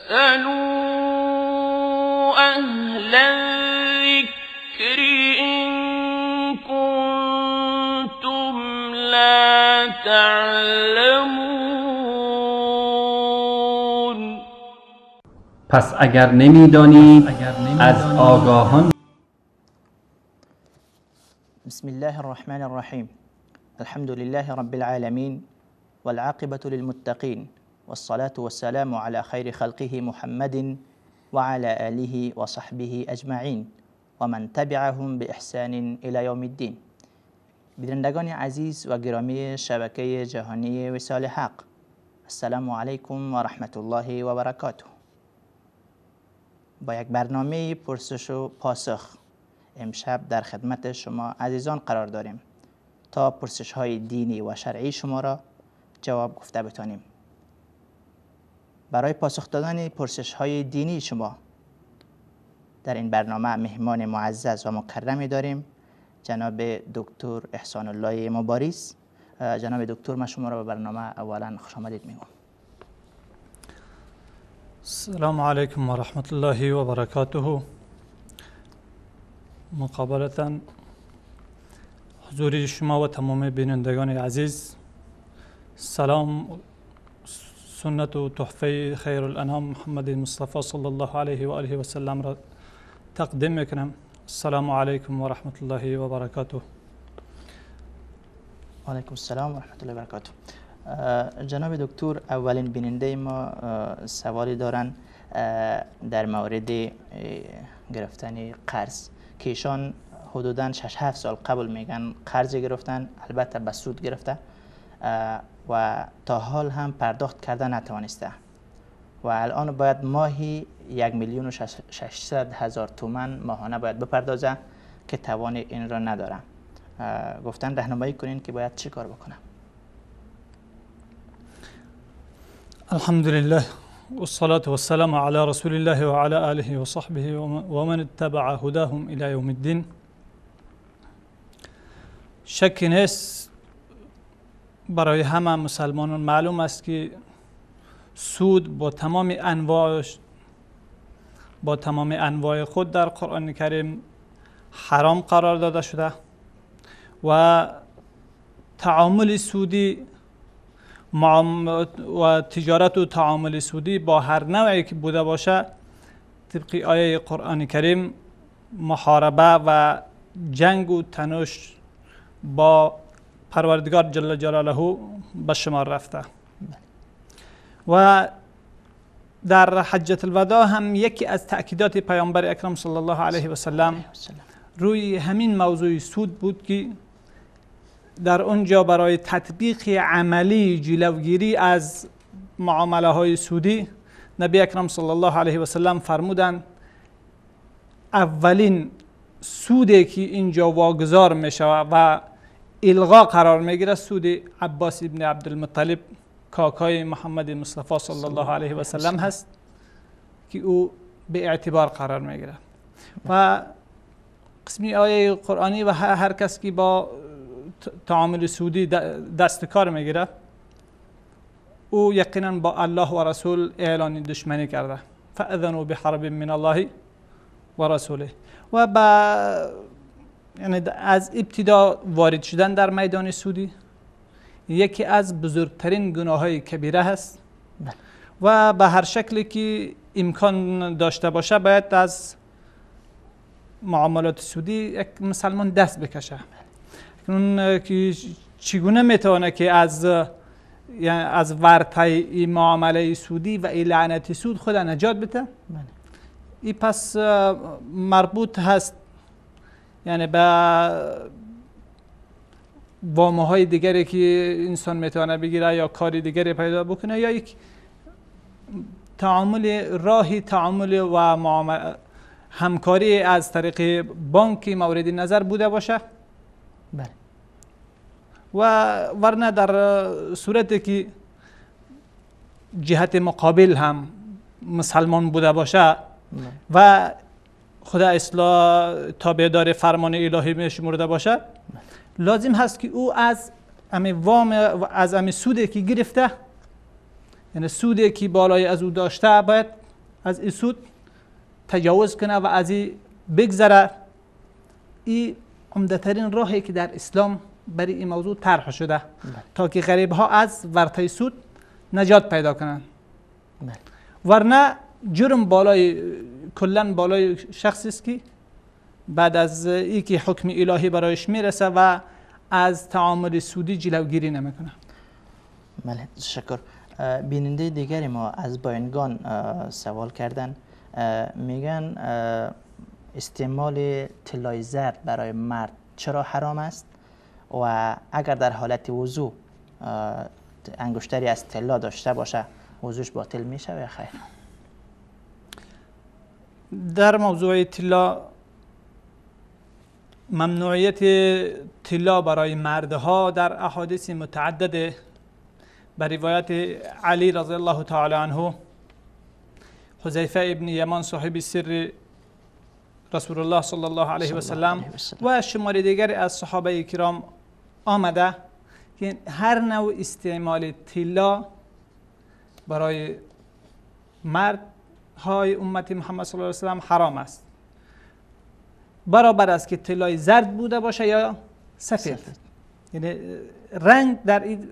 فاسألوا أهل الذكر إن كنتم لا تعلمون. پس اگر نمیدانید از آگاهان. بسم الله الرحمن الرحیم. الحمد لله رب العالمین والعاقبة للمتقین والصلاة والسلام على خیر خلقه محمد وعلى آله وصحبه اجمعین ومن تبعهم بإحسان الى یوم الدین. بینندگان عزیز و گرامی شبکه جهانی وصال حق، السلام علیکم و رحمت الله و برکاته. با یک برنامه پرسش و پاسخ امشب در خدمت شما عزیزان قرار داریم تا پرسش های دینی و شرعی شما را جواب گفته بتانیم. برای پاسخ دادن پرسش های دینی شما در این برنامه مهمان معزز و مکرمی داریم، جناب دکتر احسان الله مبارز. جناب دکتر، من شما را به برنامه اولا خوش آمدید میگم. السلام علیکم و رحمت الله و برکاته. مقابلتا حضور شما و تمام بینندگان عزیز، سلام سنت و تحفه خیر الانام محمد مصطفی صلی الله علیه و آله و سلم را تقدیم میکنم. السلام علیکم و رحمت الله و برکاته. و علیکم السلام و رحمت الله و برکاته. جناب دکتر، اولین بیننده ما سوالی دارن در مورد گرفتن قرض که ایشان حدوداً 6-7 سال قبل میگن قرض گرفتن، البته به سود گرفته و تا حال هم پرداخت کرده نتوانسته و الان باید ماهی 1,600,000 تومان ماهانه باید بپردازه که توان این را نداره. گفتن راهنمایی کنین که باید چی کار بکنم. الحمد لله والصلاة والسلام على رسول الله وعلى آله وصحبه ومن اتبع هداهم إلى يوم الدين. شکی نیست برای همه مسلمانان معلوم است که سود با تمام انواع خود در قرآن کریم حرام قرار داده شده و تعامل سودی و تجارت و تعامل سودی با هر نوعی که بوده باشه طبق آیه قرآن کریم محاربه و جنگ و تنش با پروردگار جل جلاله به شمار رفته. و در حجة الوداع هم یکی از تأکیدات پیامبر اکرم صلی الله علیه و سلم روی همین موضوع سود بود که در اونجا برای تطبیق عملی جلوگیری از معامله های سودی نبی اکرم صلی الله علیه و سلم فرمودند اولین سودی که اینجا واگذار می شود و الغا قرار میگیره سود عباس ابن عبدالمطلب کاکای محمد مصطفی صلی الله علیه و سلم هست که او به اعتبار قرار میگیره. و قسمی آیه قرآنی و هر کس که با تعامل سودی دست کار میگیره او یقینا با الله و رسول اعلان دشمنی کرده، فاذنوا بحرب من الله و رسوله. و با یعنی از ابتدا وارد شدن در میدان سودی یکی از بزرگترین گناه‌های کبیره هست و به هر شکلی که امکان داشته باشه باید از معاملات سودی یک مسلمان دست بکشه. اون که چگونه میتونه که از ورطه این معامله سودی و این لعنت سود خود نجات بده؟ این پس مربوط هست یعنی به وامه های دیگری که انسان میتونه بگیره یا کاری دیگری پیدا بکنه یا یک تعامل راهی تعامل و همکاری از طریق بانکی مورد نظر بوده باشه. بله. و ورنه در صورتی که جهت مقابل هم مسلمان بوده باشه و خدا اصلاح تابعدار فرمان الهی میشمرده باشه، لازم هست که او از امی وام از امی سودی که گرفته، یعنی سودی که بالای از او داشته، باید از این سود تجاوز کنه و از این بگذره. این عمده‌ترین راهی که در اسلام برای این موضوع طرح شده تا که غریب ها از ورطه سود نجات پیدا کنند. ورنه جرم بالای کلا بالای شخصی است که بعد از اینکه حکم الهی برایش میرسه و از تعامل سودی جلوگیری نمیکنه. بله، تشکر. بیننده دیگری ما از باینگان سوال کردن، میگن استعمال طلای زرد برای مرد چرا حرام است و اگر در حالت وضو انگشتری از طلا داشته باشه وضوش باطل میشه یا خیر؟ در موضوع طلا، ممنوعیت طلا برای مردها در احادیث متعدد به روایت علی رضی الله تعالی عنه، حذیفه ابن یمان صاحب سر رسول الله صلی الله علیه و سلم و شمار دیگر از صحابه کرام آمده که هر نوع استعمال طلا برای مردهای امت محمد صلی الله علیه و سلم حرام است، برابر است که طلای زرد بوده باشه یا سفید، یعنی رنگ در این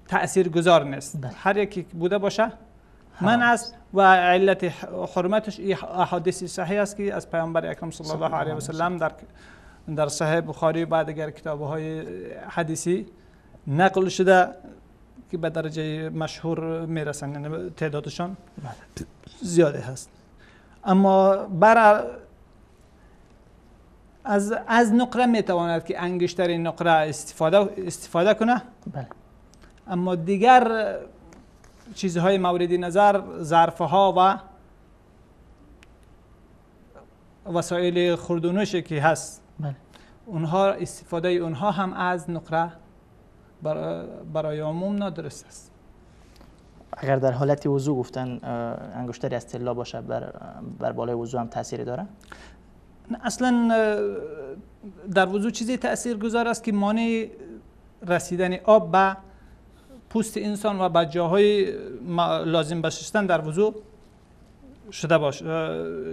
تأثیر گذار نیست، هر یکی بوده باشه من است. و علت حرمتش احادیث صحیح است که از پیامبر اکرم صلی الله علیه و سلم در صحیح بخاری و دیگر کتاب‌های حدیثی نقل شده که به درجه مشهور میرسن، یعنی تعدادشان زیاده هست. اما بر از نقره میتواند که انگشتر نقره استفاده کنه، بله. اما دیگر چیزهای مورد نظر، ظرفها و وسایل خوردونوشی که هست، بله. اونها استفاده اونها هم از نقره برای عموم نادرست است. اگر در حالت وضو گفتن انگشتری از طلا باشه بر بالای وضو هم تاثیری داره؟ اصلا در وضو چیزی تأثیر گذار است که مانع رسیدن آب به پوست انسان و به جاهای لازم به شستن در وضو شده باشه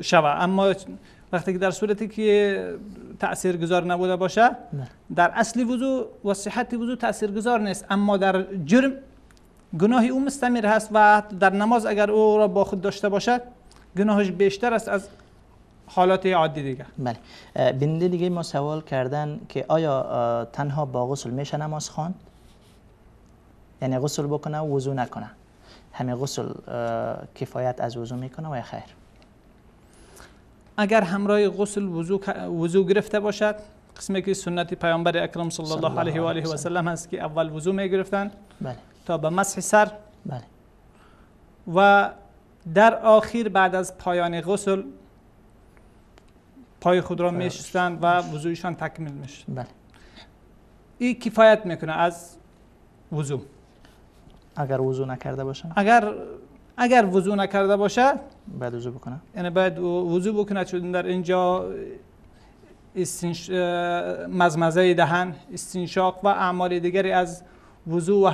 شوه. اما وقتی که در صورتی که تأثیر گذار نبوده باشه، در اصل وضو و صحت وضو تأثیر گذار نیست، اما در جرم گناه او مستمر هست و در نماز اگر او را با خود داشته باشد گناهش بیشتر است از حالات عادی دیگه. بله. بیننده دیگه ما سوال کردن که آیا تنها با غسل میشه نماز خواند؟ یعنی غسل بکنه و وضو نکنه، همه غسل کفایت از وضو میکنه و یا خیر؟ اگر همراه غسل وضو گرفته باشد، قسمی که سنت پیامبر اکرم صلی الله علیه و آله و سلم هست که اول وضو میگرفتن، بله، تا به مسح سر، بله، و در آخر بعد از پایان غسل پای خود را میشستند و وضویشان تکمیل میشد. بله. این کفایت میکنه از وضو. اگر وضو نکرده باشه؟ اگر وضو نکرده باشه باید وضو بکنه؟ یعنی باید وضو بکنه، چون در اینجا مزمزه دهن، استنشاق و اعمال دیگری از وضو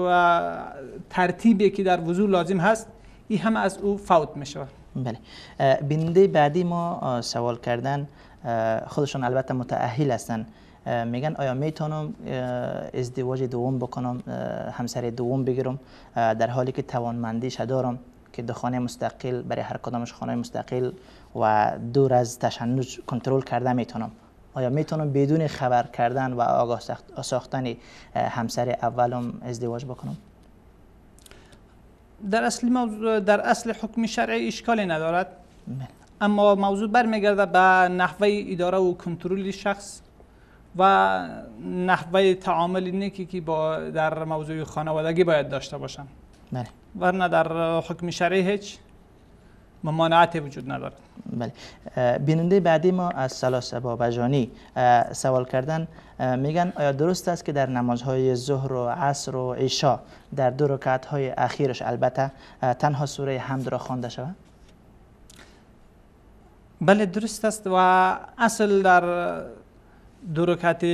و ترتیبی که در وضو لازم هست، این هم از او فوت میشه. بله. بیننده بعدی ما سوال کردن، خودشون البته متأهل هستن، میگن آیا میتونم ازدواج دوم بکنم، همسر دوم بگیرم، در حالی که توانمندیش دارم که دو خانه مستقل برای هر کدامش خانه مستقل و دور از تشنج کنترل کرده میتونم، آیا میتونم بدون خبر کردن و آگاه ساختن همسر اولم ازدواج بکنم؟ در اصل موضوع، در اصل حکم شرعی اشکالی ندارد، اما موضوع برمیگرده به نحوه اداره و کنترل شخص و نحوه تعامل نیکی که با در موضوع خانوادگی باید داشته باشن. بله. ورنه در حکم شرعی هیچ ممانعتی وجود ندارد. بله. بیننده بعدی ما از سلاس بابجانی سوال کردن، میگن آیا درست است که در نمازهای ظهر و عصر و عشا در دو رکعت های اخیرش البته تنها سوره حمد را خوانده شود؟ بله درست است و اصل در دو رکعت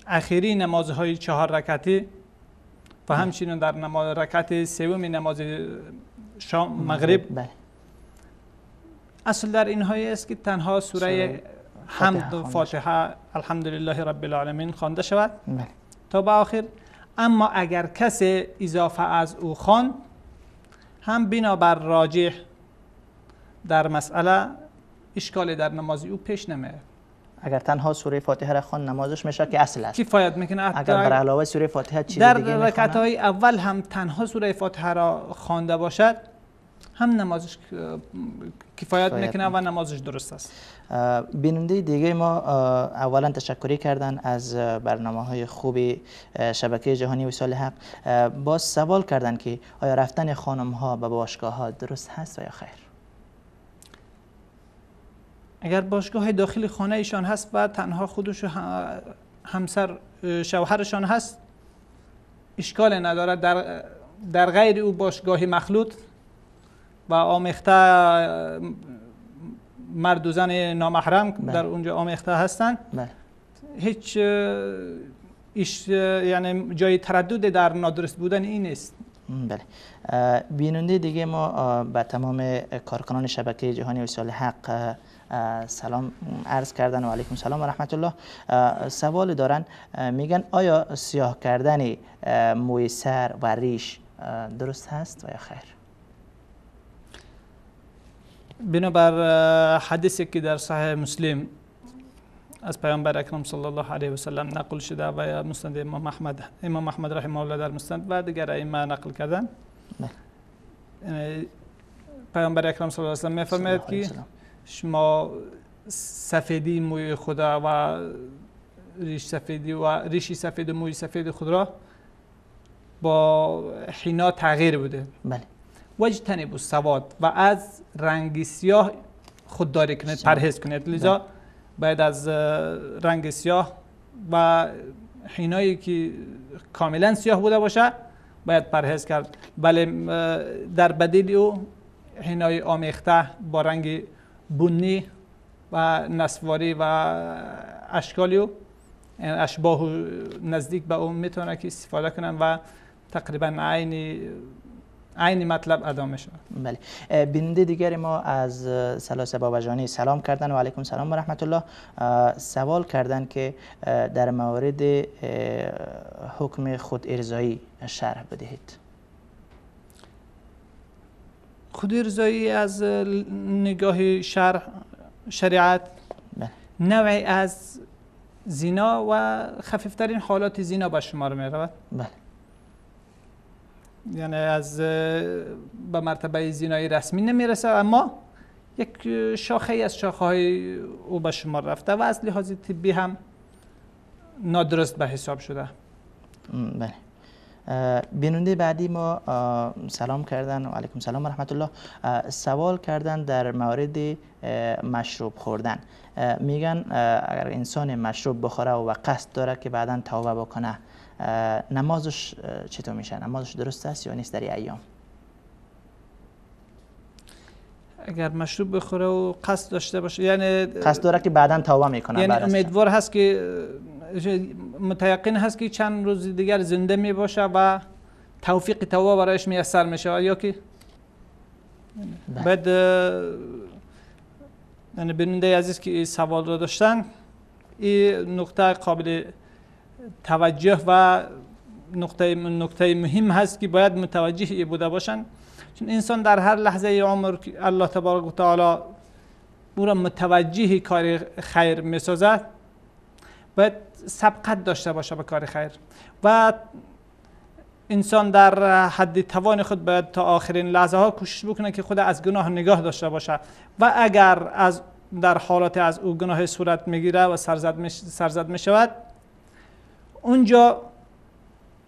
اخیری نمازهای 4 رکعتی و همچنین در نماز رکعت سوم نماز شام مغرب. بله. اصل در اینهایی است که تنها سوره حمد فاتحه الحمدلله رب العالمین خوانده شود. بله. تا به آخر. اما اگر کسی اضافه از او خواند هم بنابر راجح در مسئله اشکالی در نماز او پیش نمیاد. اگر تنها سوره فاتحه را خوان نمازش میشه که اصل است، کفایت میکنه. اگر بر علاوه سوره فاتحه چیز دیگه در رکعت های اول هم تنها سوره فاتحه را خوانده باشد هم نمازش کفایت میکنه و نمازش درست است. بیننده دیگه ما اولا تشکری کردن از برنامه های خوب شبکه جهانی وصال حق. باز سوال کردن که آیا رفتن خانم ها به باشگاه ها درست هست و یا خیر؟ اگر باشگاه داخل خانه ایشان هست و تنها خودش و همسر شوهرشان هست اشکال ندارد. در غیر او باشگاه مخلوط و آمیخته مرد و زن نامحرم در اونجا آمیخته هستند، بله. هیچ یعنی جای تردد در نادرست بودن این نیست. بله. بیننده دیگه ما به تمام کارکنان شبکه جهانی وصال حق سلام عرض کردن و علیکم سلام و رحمت الله. سوال دارن، میگن آیا سیاه کردن موی سر و ریش درست هست و یا خیر؟ بنابر حدیثی که در صحیح مسلم از پیامبر اکرم صلی الله علیه و سلم نقل شده و مسند امام احمد رحمه الله در مسند و دیگر ائمه نقل کردن، پیامبر اکرم صلی الله علیه و سلم میفرماید که شما سفیدی موی خدا و ریش سفیدی و ریشی سفید و موی سفید خود را با حنا تغییر بده. بله. واجتنبوا السواد و از رنگ سیاه خودداری کنید، پرهیز کنید. لذا باید از رنگ سیاه و حینایی که کاملا سیاه بوده باشه باید پرهیز کرد. بله، در بدیل او حینای آمیخته با رنگ بنی و نسواری و اشکالی او اشباه نزدیک به او میتونه که استفاده کنن و تقریبا عین مطلب ادا میشه. بله. بیننده دیگر ما از سلاسه باباجانی سلام کردن و علیکم سلام و رحمت الله. سوال کردن که در مورد حکم خود ارضایی شرح بدهید. خود ارضایی از نگاه شریعت بله. نوعی از زنا و خفیفترین حالات زنا به شمار می رود. بله. یعنی از به مرتبه زینای رسمی نمیرسه، اما یک شاخه از شاخه های او به شمار رفته و از لحاظ طبی هم نادرست به حساب شده. بله. بیننده بعدی ما سلام کردن و علیکم سلام و رحمت الله. سوال کردن در مورد مشروب خوردن. میگن اگر انسان مشروب بخوره و قصد داره که بعدا توبه بکنه، نمازش چطور میشه؟ نمازش درست است یا نیست در این ایام؟ اگر مشروب بخوره و قصد داشته باشه، یعنی قصد داره که بعدا توبه میکنه، یعنی امیدوار هست که متیقن هست که چند روز دیگر زنده میباشه و توفیق توبه برایش میسر میشه، یا که بعد یعنی بیننده عزیز که این سوال را داشتن، این نقطه قابل توجه و نکته مهم هست که باید متوجه بوده باشن، چون انسان در هر لحظه عمر الله تبارک و تعالی او را متوجه کار خیر میسازد، باید سبقت داشته باشه به کار خیر و انسان در حد توان خود باید تا آخرین لحظه ها کوشش بکنه که خود از گناه نگاه داشته باشه و اگر از در حالات از او گناه صورت میگیره و سرزد میشود، اونجا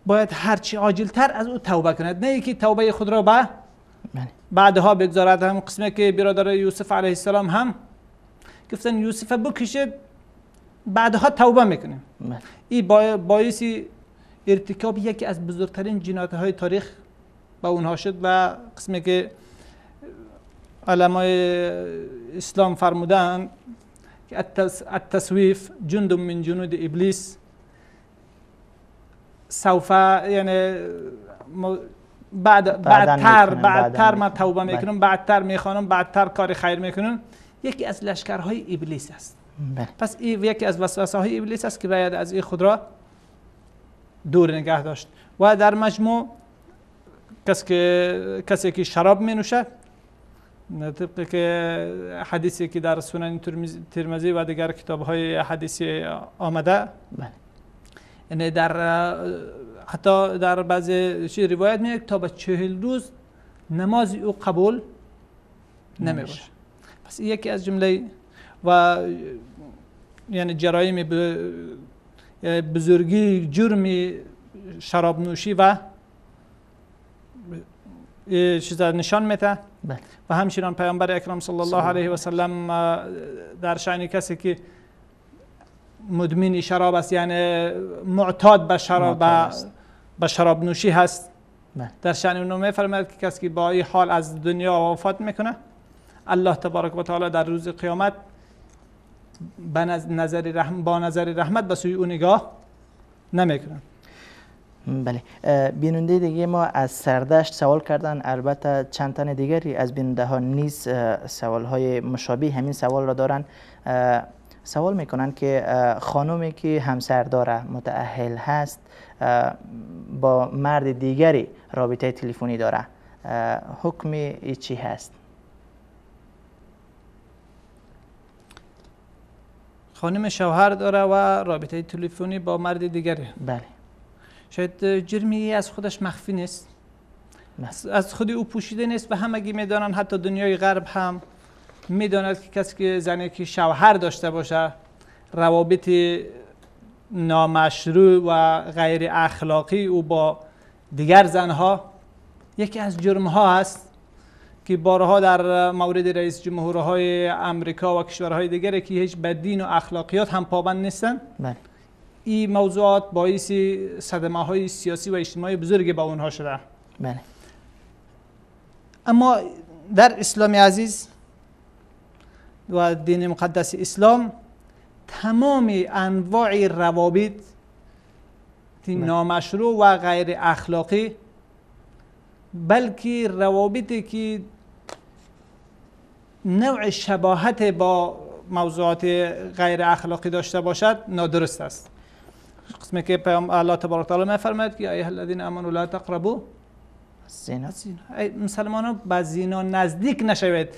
باید هرچی عاجلتر از او توبه کند، نه اینکه توبه خود را به بعدها بگذارد. هم قسمه که برادر یوسف علیه السلام هم گفتن یوسف بکشید بعدها توبه میکنیم. این باعث ارتکاب یکی از بزرگترین جنایت های تاریخ به اونها شد و قسمی که علمای اسلام فرمودند که التسویف جند من جنود ابلیس، سوف یعنی بعدتر من توبه میکنم، بعدتر میخوانم، بعدتر کار خیر میکنم، یکی از لشکرهای ابلیس است. پس این یکی از وسوسه های ابلیس است که باید از این خود را دور نگه داشت. و در مجموع کسی که شراب می نوشد، طبق که حدیثی که در سنن ترمذی و دیگر کتاب های حدیثی آمده، یعنی در حتی در بعضی چیز روایت میاد تا به 40 روز نماز او قبول نمی باشه. پس یکی از جمله و یعنی جرایم بزرگی جرم شراب نوشی و چیز نشان میده. و همچنان پیامبر اکرم صلی الله علیه و سلم در شأن کسی که مدمن شراب است، یعنی معتاد به شراب به شراب نوشی هست، در شأن اون میفرماید که کسی که با این حال از دنیا وفات میکنه، الله تبارک و تعالی در روز قیامت با نظر رحمت به سوی او نگاه نمیکنه. بله. بیننده دیگه ما از سردشت سوال کردن، البته چند تن دیگری از بیننده ها نیز سوال های مشابه همین سوال را دارن. سوال میکنن که خانومی که همسر داره، متأهل هست، با مرد دیگری رابطه تلفنی داره، حکم چی هست؟ خانم شوهر داره و رابطه تلفنی با مرد دیگری. بله. شاید جرمی از خودش مخفی نیست، از خود او پوشیده نیست و همگی میدانن، حتی دنیای غرب هم میداند که کسی که زنی که شوهر داشته باشه روابط نامشروع و غیر اخلاقی او با دیگر زنها یکی از جرمها است که بارها در مورد رئیس جمهورهای امریکا و کشورهای دیگر که هیچ به دین و اخلاقیات هم پابند نیستن، بله، این موضوعات باعث صدمه های سیاسی و اجتماعی بزرگی با اونها شده. بله. اما در اسلام عزیز و دین مقدس اسلام تمام انواع روابط نامشروع و غیر اخلاقی، بلکه روابطی که نوع شباهت با موضوعات غیر اخلاقی داشته باشد نادرست است. قسمی که پیام الله تبارک تعالی می‌فرماید که ایها الذین آمنوا لا تقربوا الزنا، ای مسلمانان به زنا نزدیک نشوید.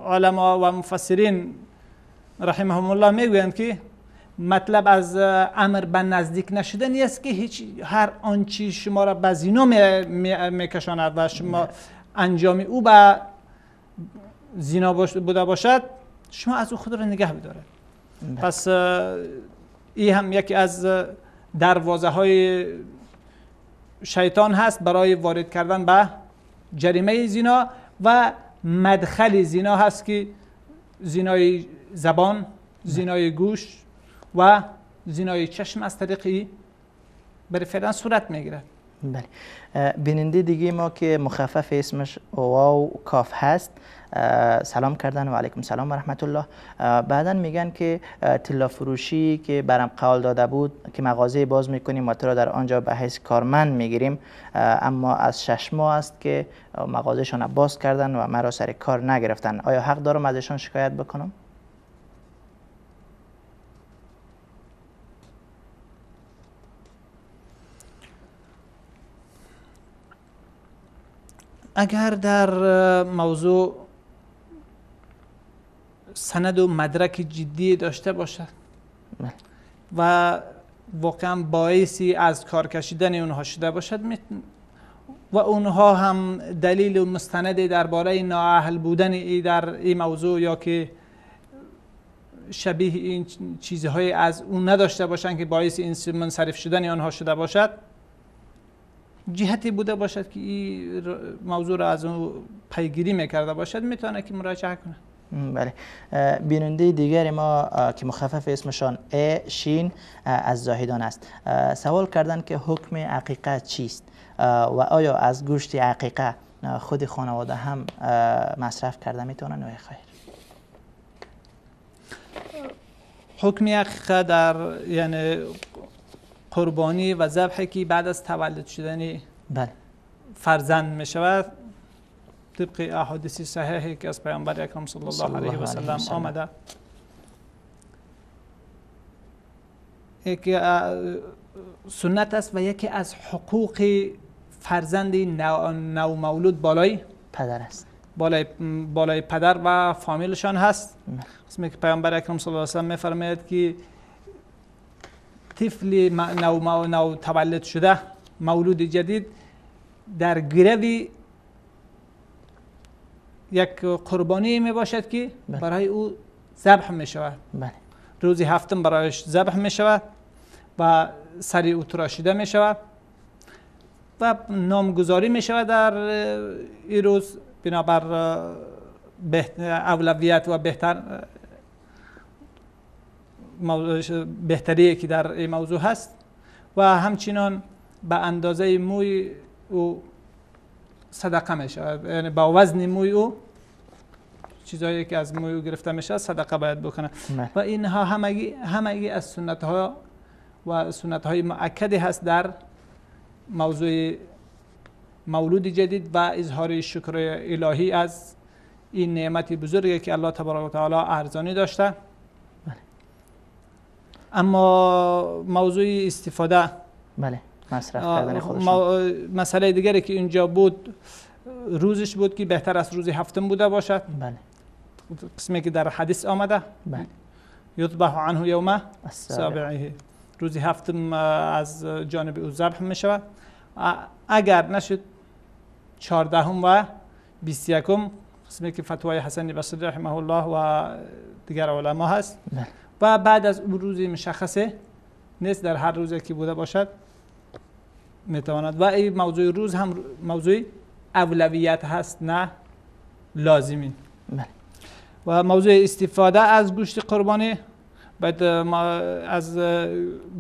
علما و مفسرین رحمهم الله میگویند که مطلب از امر به نزدیک نشدن است که هیچ هر آنچه شما را به زنا میکشاند و شما انجام او به زنا بوده باشد، شما از او خود را نگه بدارید. پس این هم یکی از دروازه های شیطان هست برای وارد کردن به جریمه زنا و مدخل زنا هست که زنای زبان، زنای گوش و زنای چشم از طریق برای فعلا صورت میگیرد. بله. بیننده دیگه ما که مخفف اسمش واو کاف هست سلام کردن و علیکم سلام و رحمت الله. بعدا میگن که طلا فروشی که برام قول داده بود که مغازه باز میکنیم و تو را در آنجا به حیث کارمند میگیریم، اما از 6 ماه است که مغازهشان باز کردن و مرا سر کار نگرفتن، آیا حق دارم ازشان شکایت بکنم؟ اگر در موضوع سند و مدرک جدی داشته باشد و واقعا باعثی از کار کشیدن اونها شده باشد و اونها هم دلیل و مستند درباره نااهل بودن ای در این موضوع یا که شبیه این چیزهای از اون نداشته باشند که باعث این منصرف شدن آنها شده باشد، جهتی بوده باشد که این موضوع را از اون پیگیری میکرده باشد، میتونه که مراجعه کنه. بله. بیننده دیگر ما که مخفف اسمشان ا شین از زاهدان است سوال کردن که حکم عقیقه چیست و آیا از گوشت عقیقه خود خانواده هم مصرف کرده میتونن یا خیر؟ حکم عقیقه در یعنی قربانی و ذبحی که بعد از تولد شدن بله فرزند می شود طبق احادیث صحیحی که از پیامبر اکرم صلی الله علیه و سلم آمده، یکی سنت است و یکی از حقوق فرزند نو مولود بالای پدر است، بالای پدر و فامیلشان هست. قسمی که پیامبر اکرم صلی الله علیه و سلم میفرماید که طفل نو تولد شده، مولود جدید، در گروی یک قربانی می باشد که برای او ذبح می شود. روز هفتم برایش ذبح می شود و سر او تراشیده می شود و نامگذاری می شود در این روز، بنابر اولویت و بهتری که در این موضوع هست. و همچنان به اندازه موی او صدقه می شود، یعنی با وزن موی او، چیزهایی که از موی او گرفته می شود صدقه باید بکنه. و اینها همگی از سنت ها و سنت های مؤکدی هست در موضوع مولود جدید و اظهار شکر الهی از این نعمت بزرگی که الله تبارک و تعالی ارزانی داشته. اما موضوع استفاده، بله، مصرف کردن خودشون، مسئله دیگری که اینجا بود روزش بود که بهتر از روز هفتم بوده باشد. بله، قسمی که در حدیث آمده، بله، یذبح عنه یوم سابعه، روز هفتم از جانب او ذبح می شود. اگر نشد 14 و 21، قسمی که فتوای حسن بصری رحمه الله و دیگر علما هست. بله. و بعد از اون روزی مشخصه نیست، در هر روزی که بوده باشد میتواند. و این موضوع روز هم موضوع اولویت هست، نه لازمی. بله. و موضوع استفاده از گوشت قربانی، باید از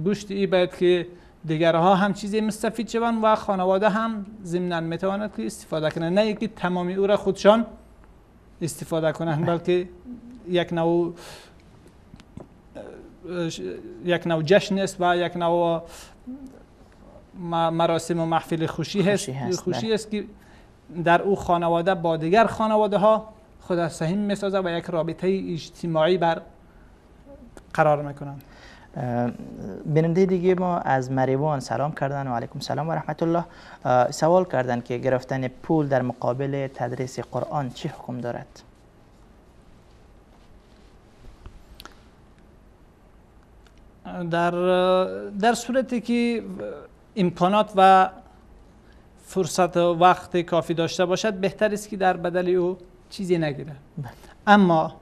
گوشت ای باید که دیگرها هم چیزی مستفید شوند و خانواده هم ضمناً میتواند که استفاده کنند، نه اینکه تمامی او را خودشان استفاده کنند، بلکه یک نوع جشن است و یک نوع مراسم و محفل خوشی هست، خوشی است که در او خانواده با دیگر خانواده ها خود سهیم میسازه و یک رابطه اجتماعی بر قرار میکنند. بیننده دیگه ما از مریوان سلام کردن و علیکم سلام و رحمت الله. سوال کردن که گرفتن پول در مقابل تدریس قرآن چه حکم دارد؟ در صورتی که امکانات و فرصت و وقت کافی داشته باشد بهتر است که در بدل او چیزی نگیره. اما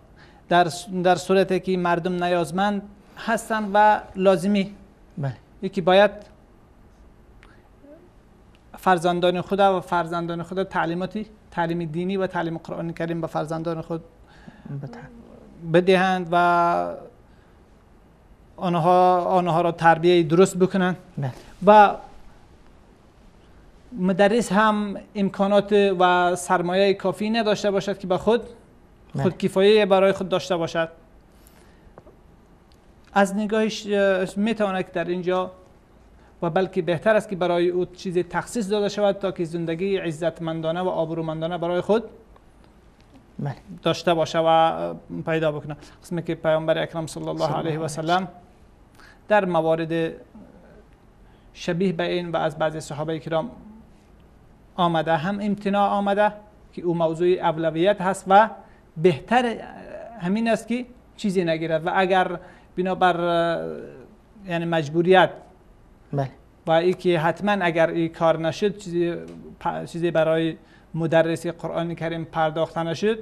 در صورتی که مردم نیازمند هستند و لازمی، بله، یکی باید فرزندان خود و فرزندان خود تعلیماتی، تعلیم دینی و تعلیم قرآن کریم به فرزندان خود بدهند و آنها را تربیه درست بکنند. بله. و مدرس هم امکانات و سرمایه کافی نداشته باشد که به خود خودکفایی برای خود داشته باشد. از نگاهش میتواند که در اینجا و بلکه بهتر است که برای او چیز تخصیص داده شود تا که زندگی عزتمندانه و آبرومندانه برای خود بله داشته باشه و پیدا بکنه. قسمی که پیامبر اکرم صلی الله علیه و سلم در موارد شبیه به این و از بعضی صحابه کرام آمده، هم امتناع آمده که او موضوع اولویت هست و بهتر همین است که چیزی نگیرد و اگر بنابر یعنی مجبوریت بله و ای که حتما اگر این کار نشد چیزی برای مدرس قرآن کریم پرداخته نشد،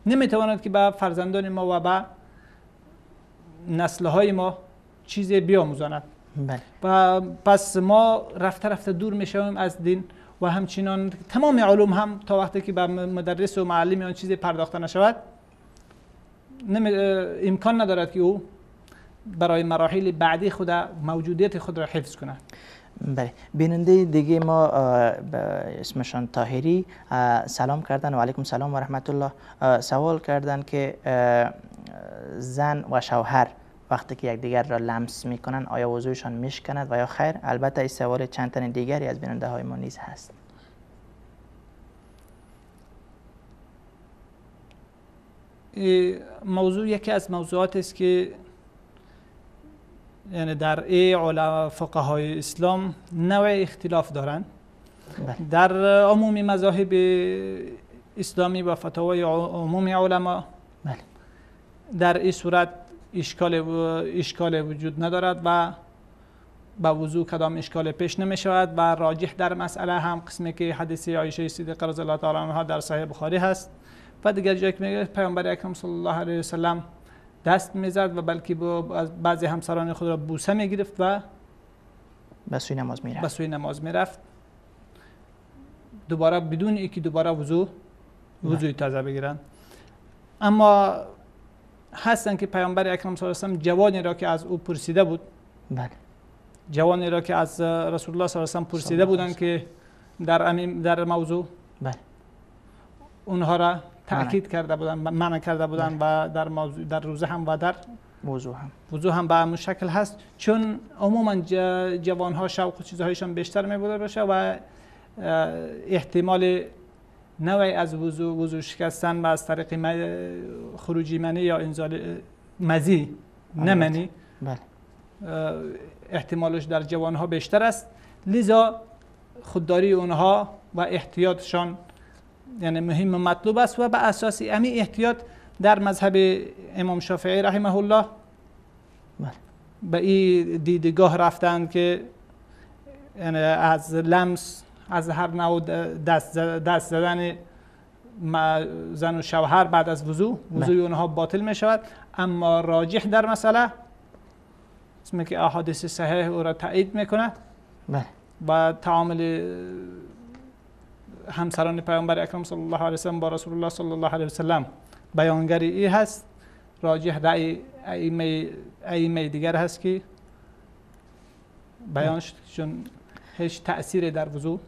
نمیتواند که به فرزندان ما و به نسلهای ما چیزی بیاموزاند. بله. و پس ما رفته رفته دور میشویم از دین و همچنان تمام علوم هم تا وقتی که به مدرس و معلم آن چیزی پرداخته نشود امکان ندارد که او برای مراحل بعدی خود موجودیت خود را حفظ کنه. بله. بیننده دیگه ما اسمشان طاهری سلام کردن و علیکم سلام و رحمت الله. سوال کردن که زن و شوهر وقتی که یکدیگر را لمس میکنن آیا وضوعشان میشکند و یا خیر؟ البته این سوال چند تن دیگری از بیننده های ما نیز هست. موضوع یکی از موضوعات است که یعنی در ای علما فقهای اسلام نوع اختلاف دارند. در عموم مذاهب اسلامی و فتاوای عموم علما در این صورت اشکال وجود ندارد و با وضوع کدام اشکال پیش نمی شود و راجح در مسئله هم قسمی که حدیث عایشه صدیقه رضی الله تعالی عنها در صحیح بخاری هست و دیگر جایی که میگه پیامبر اکرم صلی الله علیه و سلم دست میزد و بلکه بعضی همسران خود را بوسه میگرفت و به سوی نماز میرفت، به سوی نماز میرفت دوباره بدون اینکه دوباره وضوع تازه بگیرند. اما هستن که پیامبر اکرم صلی الله علیه و سلم جوانی را که از او پرسیده بود، بله، جوانی را که از رسول الله صلی الله علیه و سلم پرسیده بودند که در موضوع، بله، اونها را تأکید کرده بودند، منع کرده بودند و در موضوع در روزه هم و در وضوع هم به همون شکل هست، چون عموما جوانها شوق و چیزهایشان بیشتر می بوده باشه و احتمال نوعی از وضوع شکستن و از طریق خروجی منی یا انزال مزی نه منی، بله، احتمالش در جوانها بیشتر است. لذا خودداری اونها و احتیاطشان یعنی مهم و مطلوب است و به اساس امی احتیاط در مذهب امام شافعی رحمه الله به این دیدگاه رفتند که یعنی از لمس، از هر نوع دست زدن زن و شوهر بعد از وضوع، وضوع اونها باطل می شود. اما راجح در مسئله اسمی که احادیث صحیح او را تایید میکنه و تعامل همسران پیامبر اکرم صلی الله علیه و سلم با رسول الله صلی الله علیه و سلم بیانگری ای هست. راجح رأی ائمه دیگر هست که بیان شد چون هیچ تأثیری در وضوع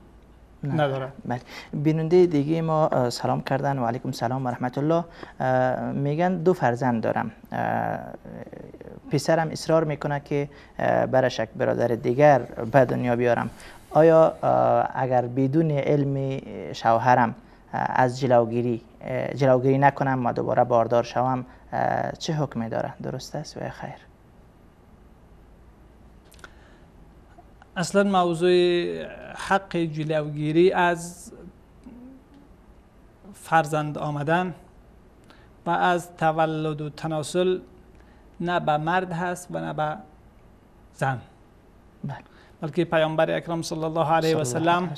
نداره. بله. بیننده دیگه ما سلام کردن و علیکم سلام و رحمت الله، میگن دو فرزند دارم، پسرم اصرار میکنه که برش یک برادر دیگر به دنیا بیارم، آیا اگر بدون علم شوهرم از جلوگیری نکنم و دوباره باردار شوم چه حکمی داره؟ درست است و خیر؟ اصلا موضوع حق جلوگیری از فرزند آمدن و از تولد و تناسل نه به مرد هست و نه به زن، بله، بلکه پیامبر اکرم صلی الله علیه و سلم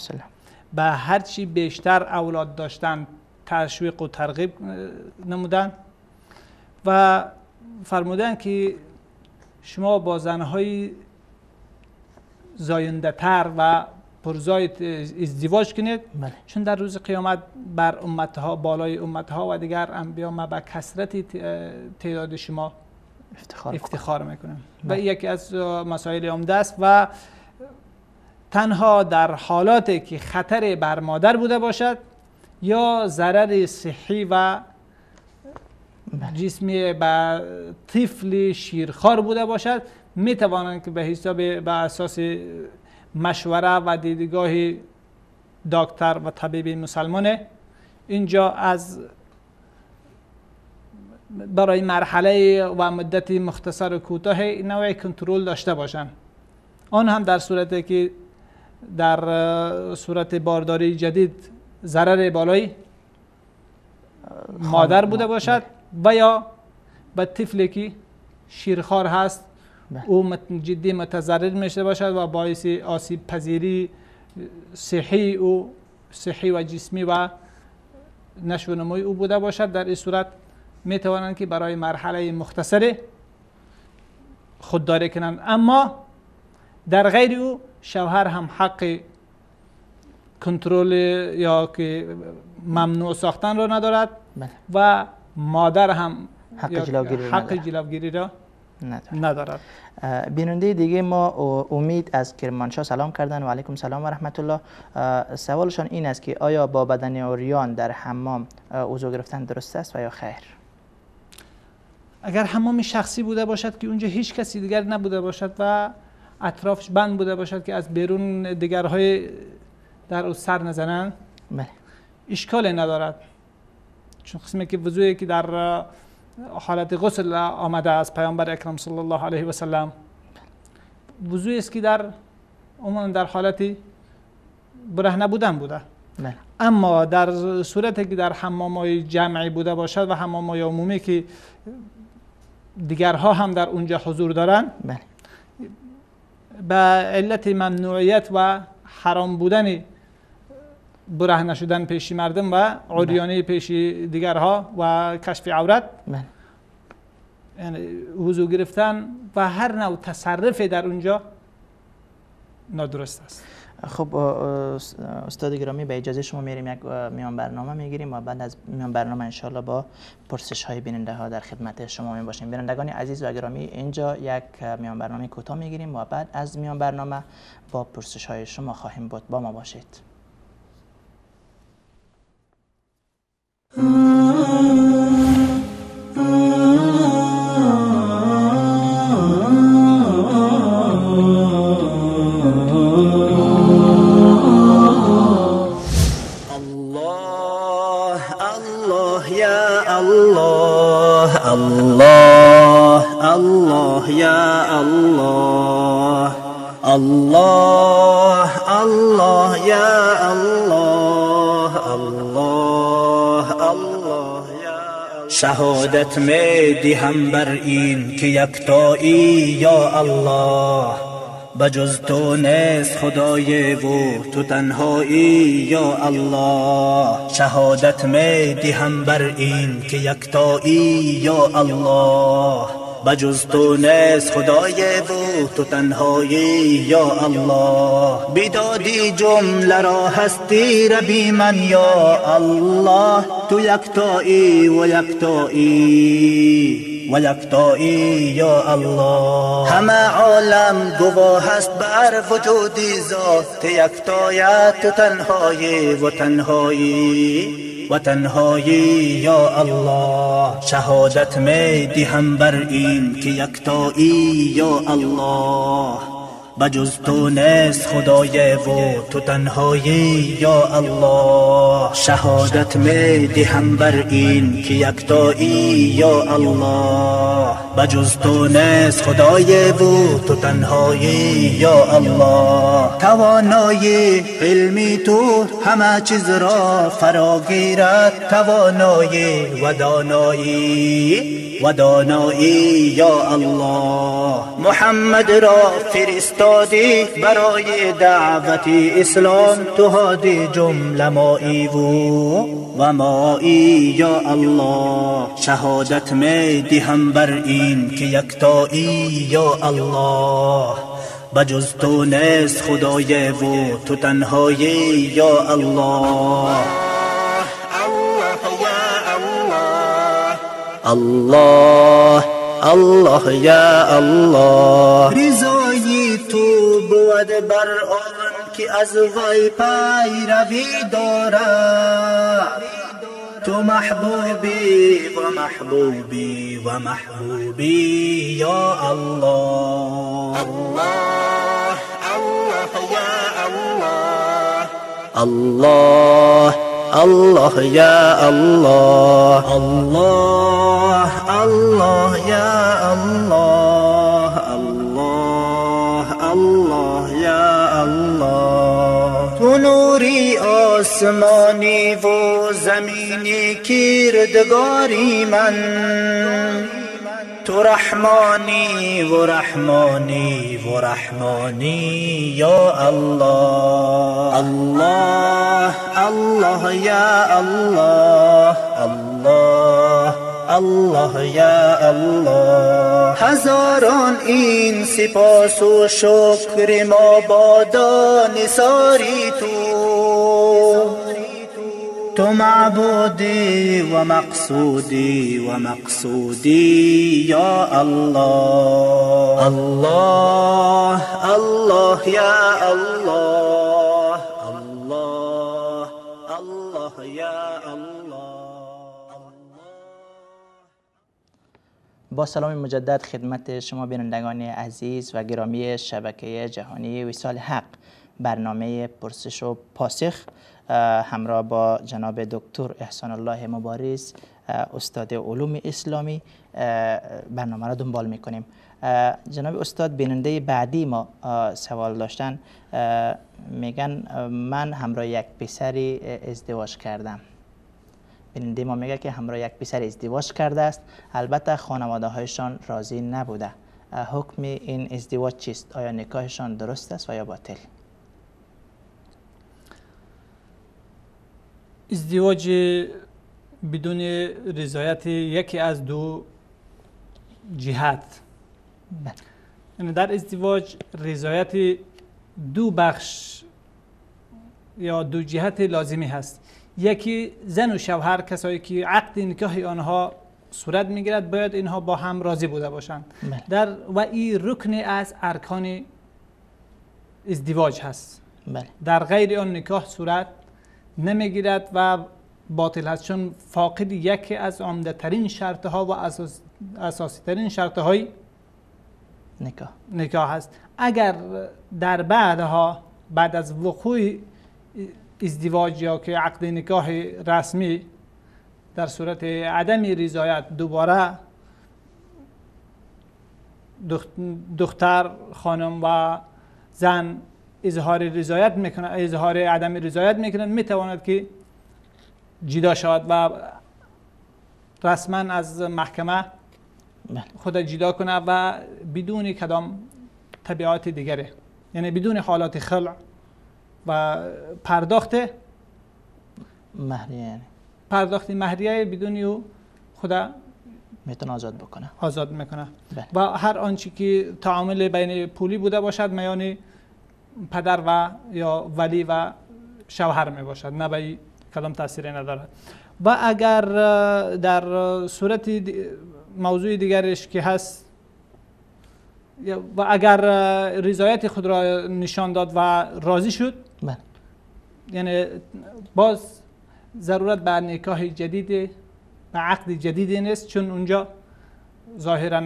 به هرچی بیشتر اولاد داشتن تشویق و ترغیب نمودن و فرمودن که شما با زنهای زاینده تر و پرزایت ازدواج کنید، بله، چون در روز قیامت بر امتها، بالای امتها و دیگر انبیا ما به کثرت تعداد شما افتخار میکنم. و یکی از مسائل عمده است و تنها در حالاتی که خطر بر مادر بوده باشد یا ضرر صحی و جسمی به طفل شیرخوار بوده باشد می توانند که به حساب به اساس مشوره و دیدگاه دکتر و طبیب مسلمانه اینجا از برای مرحله و مدت مختصر و کوتاه نوع کنترل داشته باشند. آن هم در صورتی که در صورت بارداری جدید ضرر بالای مادر بوده باشد و یا به طفلی که شیرخوار هست او جدی متضرر میشه باشد و باعث آسیب پذیری صحی او صحی و جسمی و نشو و نموی او بوده باشد، در این صورت می توانند که برای مرحله مختصر خودداری کنند. اما در غیر او شوهر هم حق کنترل یا که ممنوع ساختن را ندارد و مادر هم حق جلوگیری را ندارد. بیننده دیگه ما امید از کرمانشاه سلام کردن و علیکم سلام و رحمت الله. سوالشان این است که آیا با بدن عریان در حمام وضو گرفتن درست است و یا خیر؟ اگر حمام شخصی بوده باشد که اونجا هیچ کسی دیگر نبوده باشد و اطرافش بند بوده باشد که از بیرون دیگرهای در او سر نزنند، بله، اشکال ندارد، چون قسمی که وضوعی که در حالت غسل آمده از پیامبر اکرم صلی الله علیه و سلم، وضوعی است که در عموما در حالت برهنه بودن بوده. اما در صورتی که در حمام‌های جمعی بوده باشد و حمام‌های عمومی که دیگرها هم در اونجا حضور دارند، به علت ممنوعیت و حرام بودن برهنه شدن پیش مردم و عریانی پیش دیگرها و کشف عورت، یعنی وضو گرفتن و هر نوع تصرف در اونجا نادرست است. خب استاد گرامی، به اجازه شما میریم یک میان برنامه میگیریم و بعد از میان برنامه انشالله با پرسش های بیننده ها در خدمت شما می باشیم. بینندگان عزیز و گرامی، اینجا یک میان برنامه کوتاه میگیریم و بعد از میان برنامه با پرسش های شما خواهیم بود. با ما باشید. الله الله یا الله، الله الله یا الله، الله الله یا. شهادت می دهم بر این که یکتایی یا الله، بجز تو نیست خدای و تو تنهایی یا الله. شهادت می دهم بر این که یکتایی یا الله، بجز تو نیست خدای و تو تنهایی یا الله. بیدادی جمله را هستی ربی من یا الله، تو یکتایی و یکتایی و یکتایی یا الله. همه عالم گواه است بر وجودی ذات یکتایت، تو تنهایی و تنهایی و تنهایی یا الله. شهادت می دهم بر این که یکتایی یا الله، بجز تو نیست خدای و تو تنهایی یا الله. شهادت می دهم بر این که یکتایی یا الله، بجز تو نیست خدای و تو تنهایی یا الله. توانایی علمی تو همه چیز را فرا گیرد، توانایی و دانایی و دانایی یا الله. محمد را فرستادی برای دعوت اسلام، تو هادی جمله مایی و مایی یا الله. شهادت می دهم بر این که یکتایی یا الله، بجز تو نیست خدای و تو تنهایی یا الله. الله الله یا الله. رضای تو بود بر آن که از وی پیروی دارد، تو محبوبی و محبوبی و محبوبی یا الله. الله الله یا الله، الله الله یا الله، الله الله یا الله، الله الله یا الله. تو نوری آسمانی و زمینی کردگاری من، تو رحمانی و رحمانی و رحمانی یا الله. الله الله یا الله، الله الله یا الله. هزاران این سپاس و شکر ما بادا نثاری تو، تو معبودی و مقصودی و مقصودی یا الله. الله الله یا الله، الله الله یا الله. با سلام مجدد خدمت شما بینندگان عزیز و گرامی شبکه جهانی وصال حق برنامه پرسش و پاسخ همراه با جناب دکتر احسان الله مبارز، استاد علوم اسلامی، برنامه را دنبال میکنیم. جناب استاد، بیننده بعدی ما سوال داشتن، میگن من همراه یک پسری ازدواج کردم. بیننده ما میگه که همراه یک پسر ازدواج کرده است، البته خانواده هایشان راضی نبوده. حکم این ازدواج چیست؟ آیا نکاحشان درست است و یا باطل؟ ازدواج بدون رضایت یکی از دو جهت، یعنی در ازدواج رضایت دو بخش یا دو جهت لازمی هست. یکی زن و شوهر، کسایی که عقد نکاح آنها صورت میگیرد، باید اینها با هم راضی بوده باشند. در و این رکن از ارکان ازدواج هست. بله. در غیر آن نکاح صورت نمیگیرد و باطل هست، چون فاقد یکی از عمده ترین شرط ها و اساسی ترین شرط های نکاح هست. اگر در بعدها، بعد از وقوع ازدواج یا که عقد نکاح رسمی، در صورت عدم رضایت دوباره دختر، خانم و زن اظهار رضایت میکنه، اظهار عدم رضایت میکنه، میتواند که جدا شود و رسما از محکمه خود جدا کنه و بدون کدام تبعات دیگره، یعنی بدون حالات خلع و پرداخت مهریه، یعنی پرداخت مهریه بدون او خود میتونه آزاد بکنه، آزاد میکنه. و هر آنچه که تعامل بین پولی بوده باشد میان پدر و یا ولی و شوهر می باشد، نه به کدام تاثیری ندارد. و اگر در صورت موضوع دیگرش که هست، و اگر رضایت خود را نشان داد و راضی شد، بله، یعنی باز ضرورت به نکاح جدید، به عقد جدید نیست، چون اونجا ظاهرا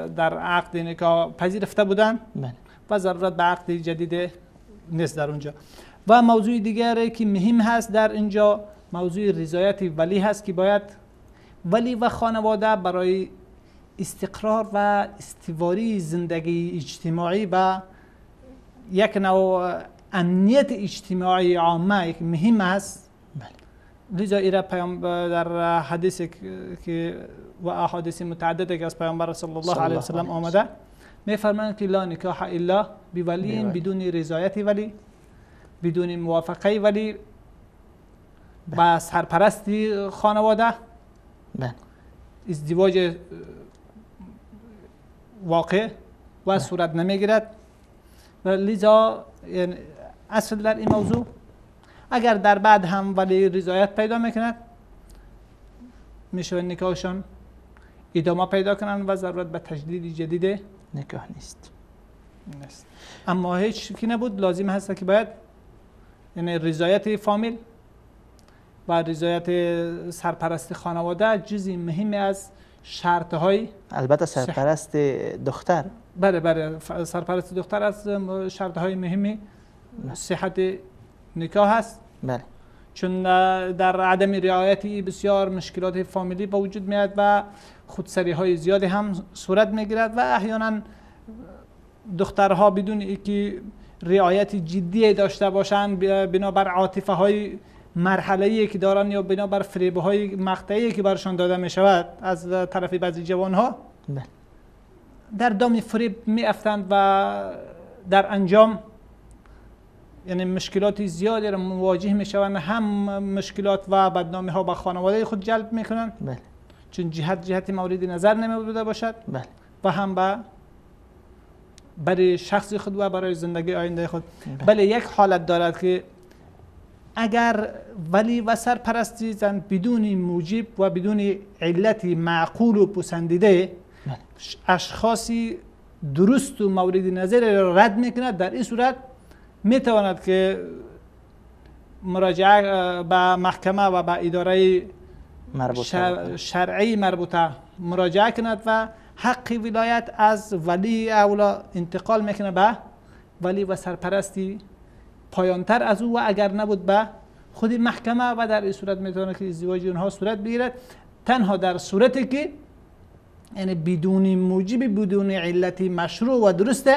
در عقد نکاح پذیرفته بودن، بله، و ضرورت به عقد جدید نیست در اونجا. و موضوع دیگری که مهم هست در اینجا، موضوع رضایت ولی هست که باید ولی و خانواده برای استقرار و استواری زندگی اجتماعی و یک نوع امنیت اجتماعی عامه یک مهم است. بله. لذا ایرا پیام در حدیث که و احادیث متعدده که از پیامبر صلی الله علیه و سلم آمده، میفرمایند که لا نکاح الا بولی، بدون رضایت ولی، بدون موافقه ولی و سرپرستی خانواده، بله، ازدواج واقع و صورت نمیگیرد. و لذا یعنی اصل در این موضوع اگر در بعد هم ولی رضایت پیدا میکند، میشه نکاحشان ادامه پیدا کنند و ضرورت به تجدید جدید نکاح نیست. اما هیچ کی نبود، لازم هست که باید یعنی رضایت فامیل و رضایت سرپرست خانواده جزئی مهم از شرط های، البته سرپرست دختر، بله بله، سرپرست دختر از شرط های مهم صحت نکاح است. بله. چون در عدم رعایت بسیار مشکلات فامیلی به وجود میاد و خودسری های زیادی هم صورت میگیرد و احیانا دخترها بدون اینکه رعایت جدی داشته باشند، بنابر عاطفه های مرحله‌ای که دارن یا بنابر فریب های مقطعی که برشان داده می شود از طرف بعضی جوان ها، در دام فریب می افتند و در انجام یعنی مشکلات زیادی را مواجه می شوند، هم مشکلات و بدنامی ها به خانواده خود جلب می کنند، بله، چون جهت مورد نظر نمی بوده باشد، بله، و هم به برای شخص خود و برای زندگی آینده خود. بله، یک حالت دارد که اگر ولی و سرپرستی زن بدون موجب و بدون علت معقول و پسندیده اشخاصی درست و مورد نظر را رد میکند، در این صورت میتواند که مراجعه به محکمه و به اداره شرعی مربوطه مراجعه کند و حق ولایت از ولی اولا انتقال میکنه به ولی و سرپرستی پایانتر از او و اگر نبود به خود محکمه و در این صورت میتونه که ازدواج اونها صورت بگیرد، تنها در صورتی که یعنی بدون موجب، بدون علتی مشروع و درسته،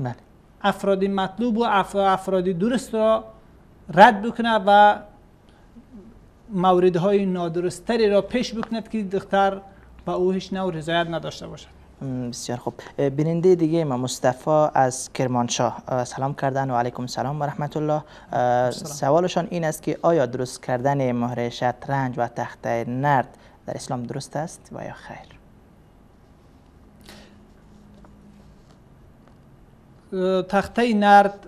بله، افراد مطلوب و افراد درست را رد بکنه و موردهای نادرستری را پیش بکند که دختر با او هیچ نوع رضایت نداشته باشد. بسیار خوب. بیننده دیگه ما مصطفی از کرمانشاه سلام کردن و علیکم سلام و رحمت الله. سوالشان این است که آیا درست کردن مهره شطرنج و تخته نرد در اسلام درست است و یا خیر؟ تخته نرد،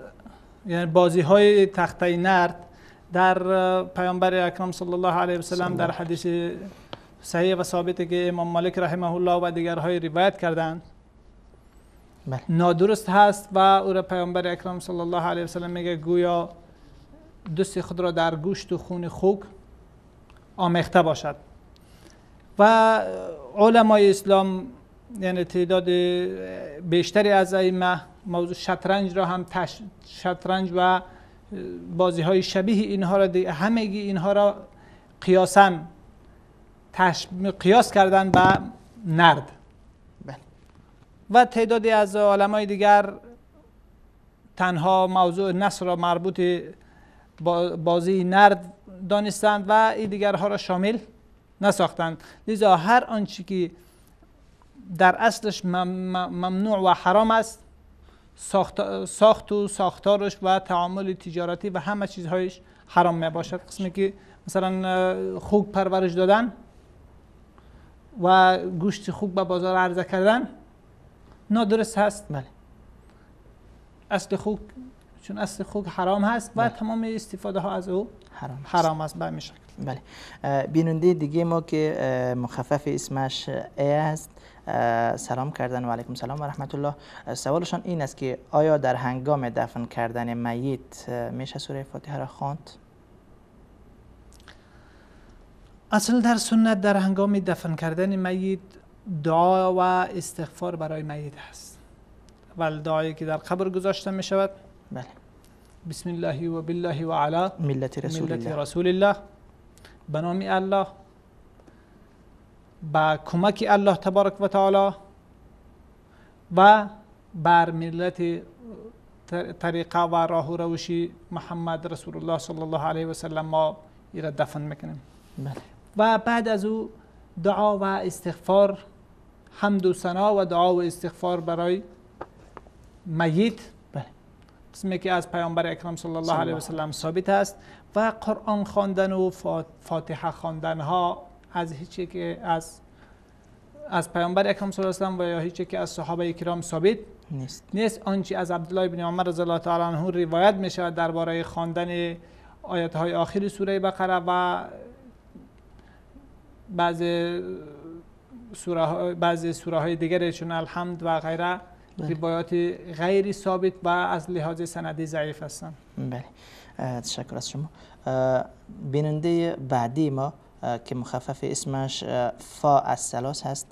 یعنی بازی های تخته نرد در پیامبر اکرم صلی الله علیه و سلم در حدیث صحیح و ثابته که امام مالک رحمه الله و دیگرهای روایت کردند بله، نادرست هست و او را پیامبر اکرم صلی الله علیه و سلم میگه گویا دست خود را در گوشت و خون خوک آمیخته باشد. و علمای اسلام یعنی تعداد بیشتری از ائمه موضوع شطرنج را هم شطرنج و بازی های شبیه اینها را همگی اینها را قیاساً قیاس کردن به نرد. بله. و تعدادی از علمای دیگر تنها موضوع نصر را مربوط بازی نرد دانستند و این دیگرها را شامل نساختند. لذا هر آنچه که در اصلش ممنوع و حرام است، ساخت و ساختارش و تعامل تجارتی و همه چیزهایش حرام می باشد. قسمی که مثلا خوک پرورش دادن و گوشت خوک به بازار عرضه کردن نادرست هست. بله. اصل خوک، چون اصل خوک حرام هست و تمام استفاده ها از او حرام است به همین شکل. بله. بیننده دیگه ما که مخفف اسمش ای است سلام کردن و علیکم سلام و رحمت الله. سوالشان این است که آیا در هنگام دفن کردن میت میشه سوره فاتحه را خواند؟ اصل در سنت در هنگام دفن کردن میت دعا و استغفار برای میت هست. ولی دعایی که در قبر گذاشته می شود، بله، بسم الله و بالله و علی ملت رسول الله، رسول الله، به نام الله، با کمک الله تبارک و تعالی و بر ملت طریقه و راه و روش محمد رسول الله صلی الله علیه و سلم ما ایرا دفن میکنیم. بله. و بعد از او دعا و استغفار، حمد و ثنا و دعا و استغفار برای میت، بله، قسمی که از پیامبر اکرم صلی الله علیه و سلم ثابت است. و قرآن خواندن و فاتحه خواندن ها از هیچ که از پیامبر اکرم صلی الله علیه و سلم و یا هیچ که از صحابه کرام ثابت نیست. آنچه از عبدالله بن عمر رضی الله تعالی عنه روایت می شود درباره خواندن آیت های آخر سوره بقره و بعضی سوره های دیگر چون الحمد و غیره، روایات غیر ثابت و از لحاظ سندی ضعیف هستند. بله، تشکر از شما. بیننده بعدی ما که مخفف اسمش فا از ثلاث هست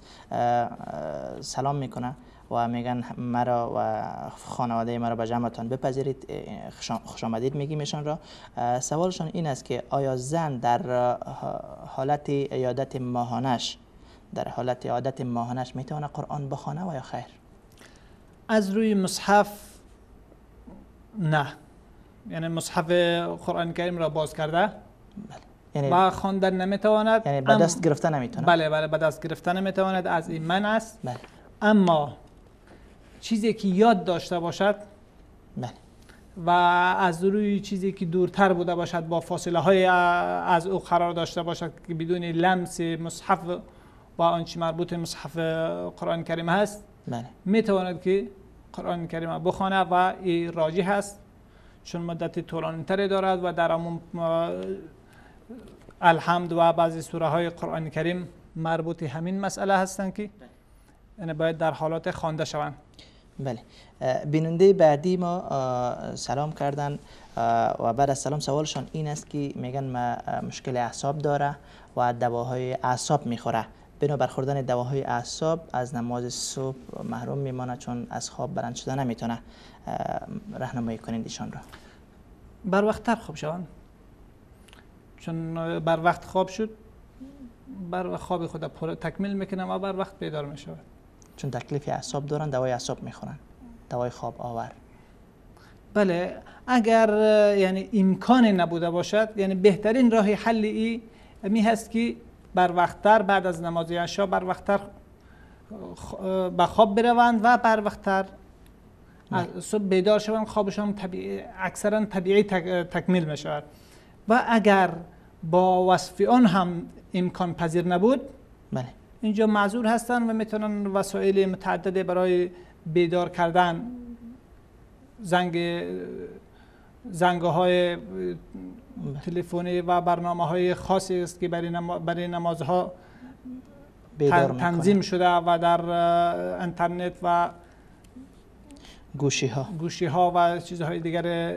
سلام میکنه و میگن مرا و خانواده مرا به جمعتان بپذیرید، خوش آمدید میگیم ایشان را. سوالشان این است که آیا زن در حالت عادت ماهانش، در حالت عادت ماهانش میتونه قرآن بخوانه و یا خیر؟ از روی مصحف نه، یعنی مصحف قرآن کریم را باز کرده، بله، یعنی با خواندن نمیتواند، یعنی به دست گرفته نمیتواند. بله بله، به دست گرفته نمیتواند، از این من است. بله. اما چیزی که یاد داشته باشد، بله، و از روی چیزی که دورتر بوده باشد، با فاصله های از او قرار داشته باشد که بدون لمس مصحف و آنچه مربوط مصحف قرآن کریم هست، بله، میتواند که قرآن کریم بخوانه و این راجح هست، چون مدت طولانی تری دارد و در عموم الحمد و بعضی سوره های قرآن کریم مربوط همین مسئله هستند که یعنی باید در حالات خوانده شوند. بله. بیننده بعدی ما سلام کردن و بعد از سلام سوالشان این است که میگن ما مشکل اعصاب داره و دواهای اعصاب میخوره، بنابر خوردن دواهای اعصاب از نماز صبح محروم میمانه چون از خواب بلند شده نمیتونه. راهنمایی کنید ایشان را. بر وقت تر خواب شوند، چون بر وقت خواب شد بر خواب خود پر تکمیل میکنه و بر وقت بیدار میشود. چون تکلیف اعصاب دارن، دوای اعصاب میخورن، دوای خواب آور. بله، اگر یعنی امکان نبوده باشد، یعنی بهترین راه حل ای می هست که بر وقتتر بعد از نماز عشا بر وقتتر به خواب بروند و بر وقتتر صبح بیدار شوند، خوابشان طبیعی، اکثرا طبیعی تکمیل می شود. و اگر با وصف آن هم امکان پذیر نبود، بله، اینجا معذور هستند و میتونن وسایل متعدد برای بیدار کردن، زنگ های تلفنی و برنامه های خاصی است که برای نمازها تنظیم شده و در اینترنت و گوشی ها و چیزهای دیگر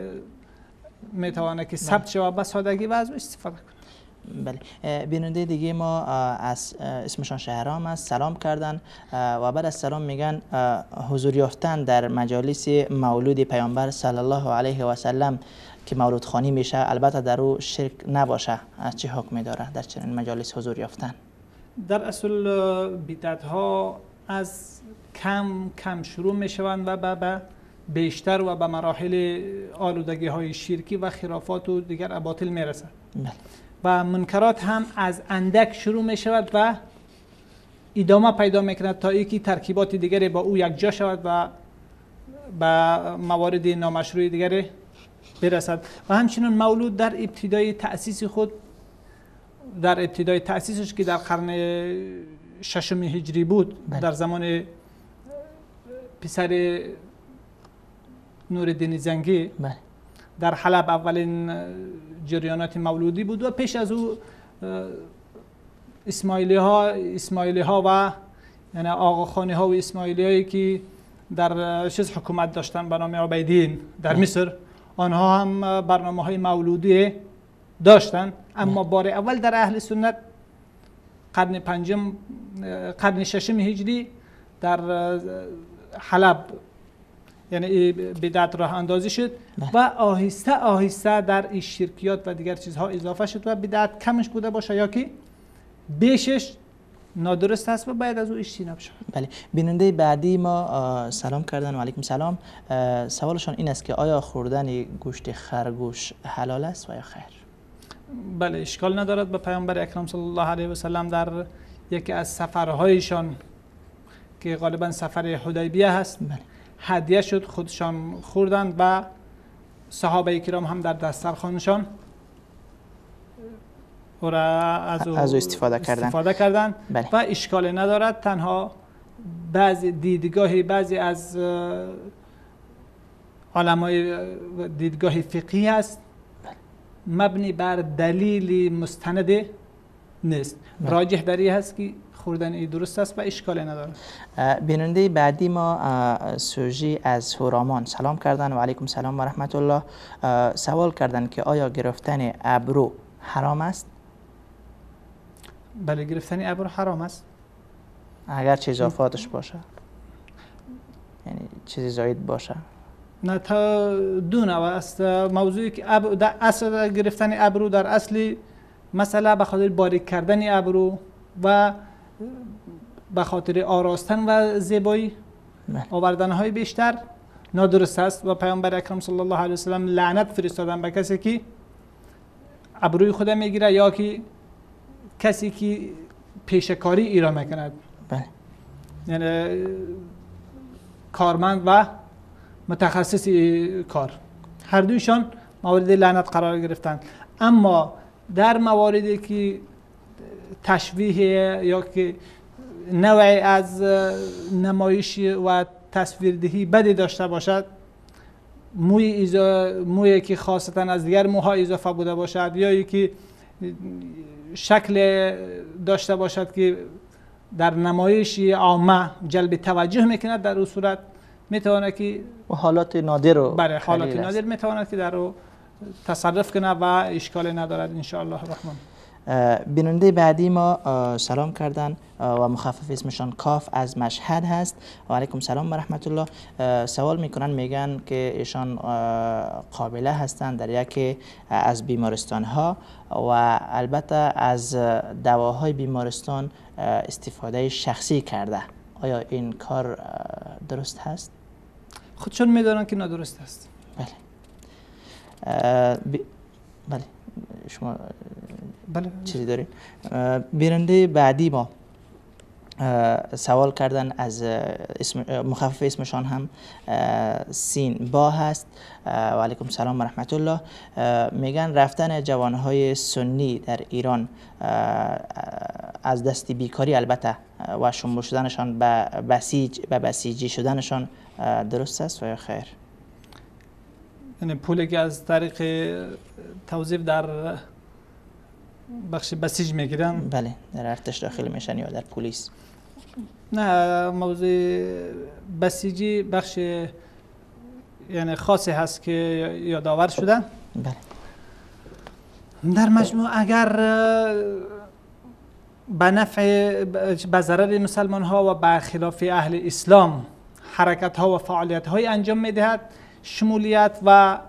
میتونه که ثبت شود به سادگی و از او استفاده کنه. بله، بیننده دیگه ما از اسمشان شهرام است، سلام کردن و بعد از سلام میگن حضور یافتن در مجالس مولود پیامبر صلی الله علیه و سلم که مولود خوانی میشه، البته در او شرک نباشه، از چه حکمی داره در چنین مجالس حضور یافتن؟ در اصل بدعت ها از کم کم شروع میشوند و به بیشتر و به مراحل آلودگی های شرکی و خرافات و دیگر اباطیل میرسد. بله. و منکرات هم از اندک شروع می شود و ادامه پیدا می کند تا اینکه ترکیبات دیگری با او یکجا شود و به موارد نامشروع دیگری برسد. و همچنین مولود در ابتدای تأسیس خود، در ابتدای تأسیسش که در قرن ششم هجری بود، بله، در زمان پسر نورالدین زنگی، بله، در حلب اولین جریانات مولودی بود و پیش از او اسماعیلی ها و یعنی آقاخانی ها و اسماعیلی هایی که در چیز حکومت داشتن به نام عبیدین در مصر، آنها هم برنامه های مولودی داشتن. اما بار اول در اهل سنت قرن پنجم، قرن ششم هجری در حلب یعنی بدعت راه اندازی شد و آهسته آهسته در این شرکیات و دیگر چیزها اضافه شد و بدعت کمش بوده باشه یا که بیشش نادرست است و باید از او اجتناب شود. بله، بیننده بعدی ما سلام کردن و علیکم سلام. سوالشان این است که آیا خوردن گوشت خرگوش حلال است و یا خیر؟ بله، اشکال ندارد. به پیامبر اکرم صلی الله علیه و سلم در یکی از سفرهایشان که غالبا سفر حدیبیه هست، بله، هدیه شد، خودشان خوردند و صحابه کرام هم در دسترخوانشان از او استفاده کردن. بله. و اشکال ندارد. تنها بعضی دیدگاه بعضی از علمای دیدگاه فقهی هست، بله، مبنی بر دلیل مستند نیست. بله. راجح در این هست که خوردن ای درست است و اشکال ندارد. بیننده بعدی ما سوژی از هورامان سلام کردن و علیکم سلام و رحمت الله. سوال کردن که آیا گرفتن ابرو حرام است؟ بله، گرفتن ابرو حرام است، اگر چه اضافاتش باشه، یعنی چیزی زاید باشه. نه، تا دو نوع است. موضوعی که در اصل گرفتن ابرو در اصل مسئله به خاطر باریک کردن ابرو و به خاطر آراستن و زیبایی آوردن های بیشتر نادرست است و پیامبر اکرم صلی الله علیه و سلم لعنت فرستادن به کسی که ابروی خود میگیره یا که کسی که پیشکاری ایرا میکند، بله، یعنی کارمند و متخصص کار، هر دویشان مورد لعنت قرار گرفتند. اما در مواردی که تشویه یا که نوعی از نمایش و تصویردهی بدی داشته باشد، موی که خاصتا از دیگر موها اضافه بوده باشد یا یکی شکل داشته باشد که در نمایش عامه جلب توجه میکند، در اون صورت میتواند که حالات نادر رو، بله، حالات نادر میتواند که در او تصرف کنه و اشکال ندارد ان شاء الله الرحمن. بیننده بعدی ما سلام کردن و مخفف اسمشان کاف از مشهد هست. و علیکم سلام و رحمت الله. سوال میکنن، میگن که ایشان قابله هستند در یکی از بیمارستان ها و البته از دواهای بیمارستان استفاده شخصی کرده. آیا این کار درست هست؟ خودشون میدونن که نادرست است. بله. بله شما بله چیزی دارین؟ بیننده بعدی ما سوال کردن از اسم، مخفف اسمشان هم سین با هست. و علیکم سلام و رحمت الله. میگن رفتن جوانهای سنی در ایران از دست بیکاری البته و شمول شدنشان به بسیج و بسیجی شدنشان درست است و یا خیر؟ یعنی پولی که از طریق توظیف در بخش بسیج میگیرن، بله، در ارتش داخل میشن یا در پلیس؟ نه، موضوع بسیجی بخش یعنی خاصی هست که یادآور شده. بله. در مجموع اگر به نفع به ضرر مسلمان ها و به خلاف اهل اسلام حرکت ها و فعالیت های انجام میدهد، شمولیت و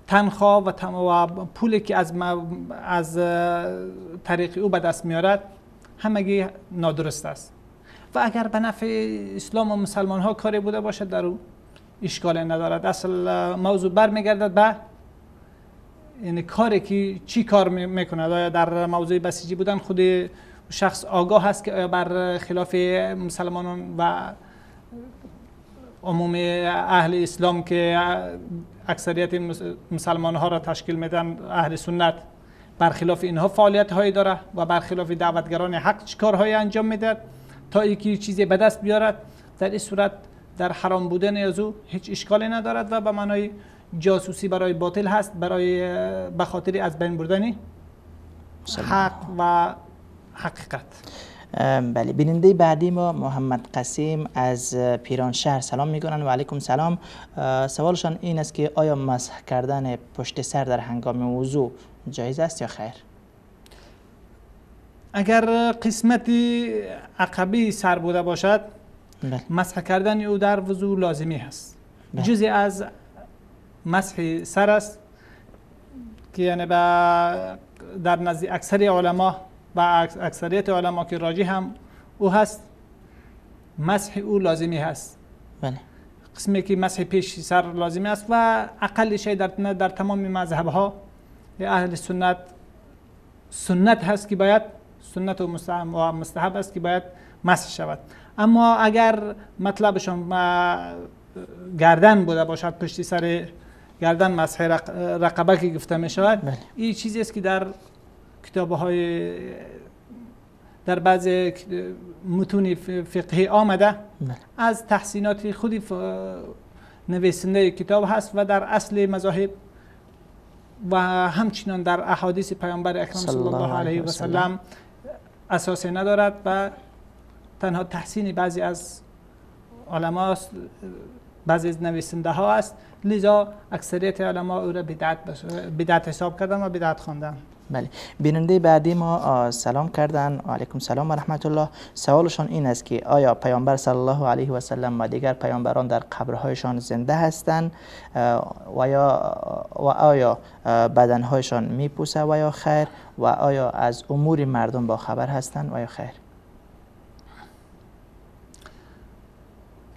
تنخواه و پولی که از طریق او به دست میارد همگی نادرست است. و اگر به نفع اسلام و مسلمان ها کاری بوده باشد در او اشکال ندارد. اصل موضوع برمیگردد به یعنی کاری که چی کار میکند. آیا در موضوع بسیجی بودن خود شخص آگاه است که آیا بر خلاف مسلمانان و عموم اهل اسلام که اکثریت مسلمان ها را تشکیل میدن اهل سنت، برخلاف اینها فعالیت هایی داره و برخلاف دعوتگران حق چه کارهایی انجام میده تا اینکه چیزی به دست بیارد، در این صورت در حرام بودن از او هیچ اشکالی ندارد و به معنای جاسوسی برای باطل هست، برای به خاطر از بین بردن حق و حقیقت. بله. بیننده بعدی ما محمد قسیم از پیران شهر سلام میکنن و علیکم سلام. سوالشان این است که آیا مسح کردن پشت سر در هنگام وضو جایز است یا خیر؟ اگر قسمت عقبی سر بوده باشد، بله، مسح کردن او در وضو لازمی هست. بله. جزی از مسح سر است که یعنی در نزد اکثر علما و اکثریت علما که راجح هم او هست، مسح او لازمی هست. بله. قسمی که مسح پیش سر لازمی است و اقل شی در تمام مذهب ها اهل سنت سنت هست که باید سنت و مستحب است که باید مسح شود. اما اگر مطلبشان گردن بوده باشد، پشت سر گردن مسح رقبه که گفته می شود، بله، این چیزی است که در کتاب های در بعض متون فقهی آمده، بله، از تحسینات خود نویسنده کتاب هست و در اصل مذاهب و همچنان در احادیث پیامبر اکرم صلی الله علیه و سلم اساسی ندارد و تنها تحسین بعضی از علما است، بعضی از نویسنده ها است. لذا اکثریت علما او را بدعت حساب کردن و بدعت خواندن. بله. بیننده بعدی ما سلام کردن، علیکم سلام و رحمت الله. سوالشان این است که آیا پیامبر صلی الله علیه و سلم و دیگر پیامبران در قبرهایشان زنده هستند و یا و آیا بدنهایشان میپوسه و یا خیر، و آیا از امور مردم با خبر هستند و یا خیر؟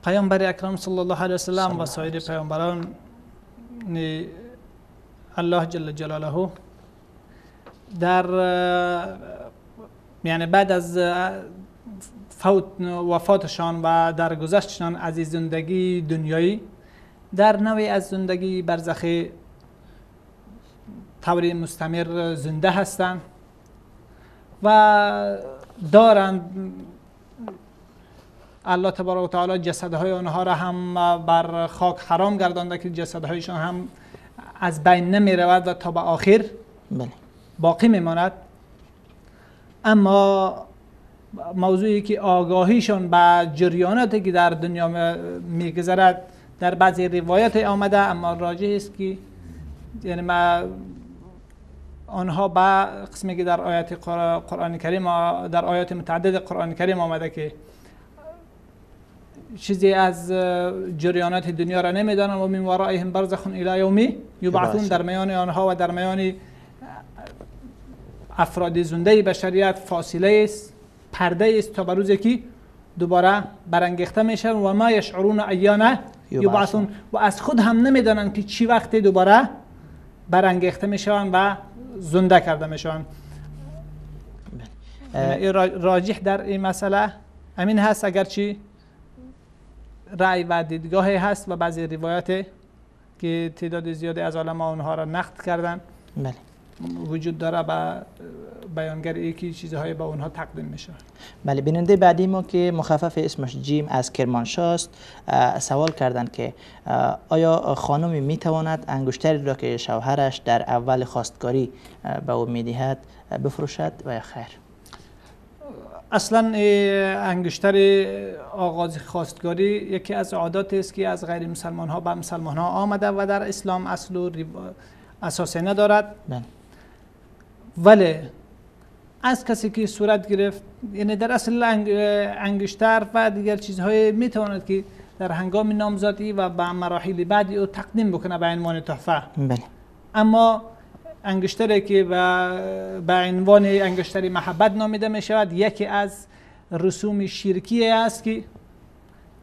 پیامبر اکرم صلی الله علیه و سلم و سایر پیامبران الله جل جلاله در یعنی بعد از فوت وفاتشان و درگذشتشان از زندگی دنیایی در نوعی از زندگی برزخی طور مستمر زنده هستند و دارند. الله تبارک و تعالی جسدهای آنها را هم بر خاک حرام گردانده که جسدهایشان هم از بین نمی رود و تا به آخر بله باقی میماند. اما موضوعی که آگاهیشان به جریاناتی که در دنیا میگذرد در بعضی روایت آمده، اما راجح است که یعنی ما آنها به قسمی که در آیات قرآن کریم، در آیات متعدد قرآن کریم آمده که چیزی از جریانات دنیا را نمیدانند و من ورائهم برزخ الی یوم یبعثون، در میان آنها و در میان افراد زنده بشریت فاصله است، پرده است تا به روزی که دوباره برانگیخته میشن و ما یشعرون ایان یبعثون، و از خود هم نمیدانند که چی وقت دوباره برانگیخته میشن و زنده کرده میشن. راجح در این مسئله امین هست، اگرچه رأی و دیدگاهی هست و بعضی روایات که تعداد زیادی از علما آنها را نقد کردن بله وجود داره با بیانگر ای که چیزهای با اونها تقدیم میشه. بله، بیننده بعدی ما که مخفف اسمش جیم از کرمانشاه است، سوال کردند که آیا خانمی میتواند انگشتری را که شوهرش در اول خواستگاری به او میدهد بفروشد و یا خیر؟ اصلا انگشتر آغاز خواستگاری یکی از عادات است که از غیر مسلمان ها به مسلمان ها آمده و در اسلام اصل و اساسی ندارد. بله. ولی از کسی که صورت گرفت، یعنی در اصل انگشتر و دیگر چیزهای میتواند که در هنگام نامزدی و به مراحل بعدی او تقدیم بکنه به عنوان تحفه. بله. اما انگشتری که به عنوان انگشتر محبت نامیده می شود یکی از رسوم شرکی است که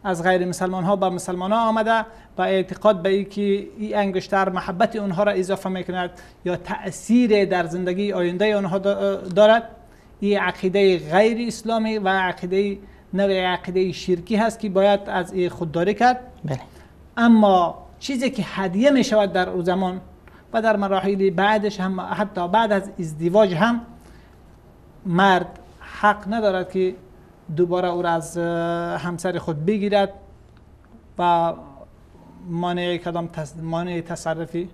از غیر مسلمان ها به مسلمان ها آمده و اعتقاد به این که این انگشتر محبت اونها را اضافه میکند یا تأثیر در زندگی آینده آنها دارد، این عقیده غیر اسلامی و عقیده نوع عقیده شرکی هست که باید از این خودداری کرد. بله. اما چیزی که هدیه می شود در او زمان و در مراحل بعدش هم، حتی بعد از ازدواج هم، مرد حق ندارد که دوباره او را از همسر خود بگیرد و مانع کدام مانع تصرفی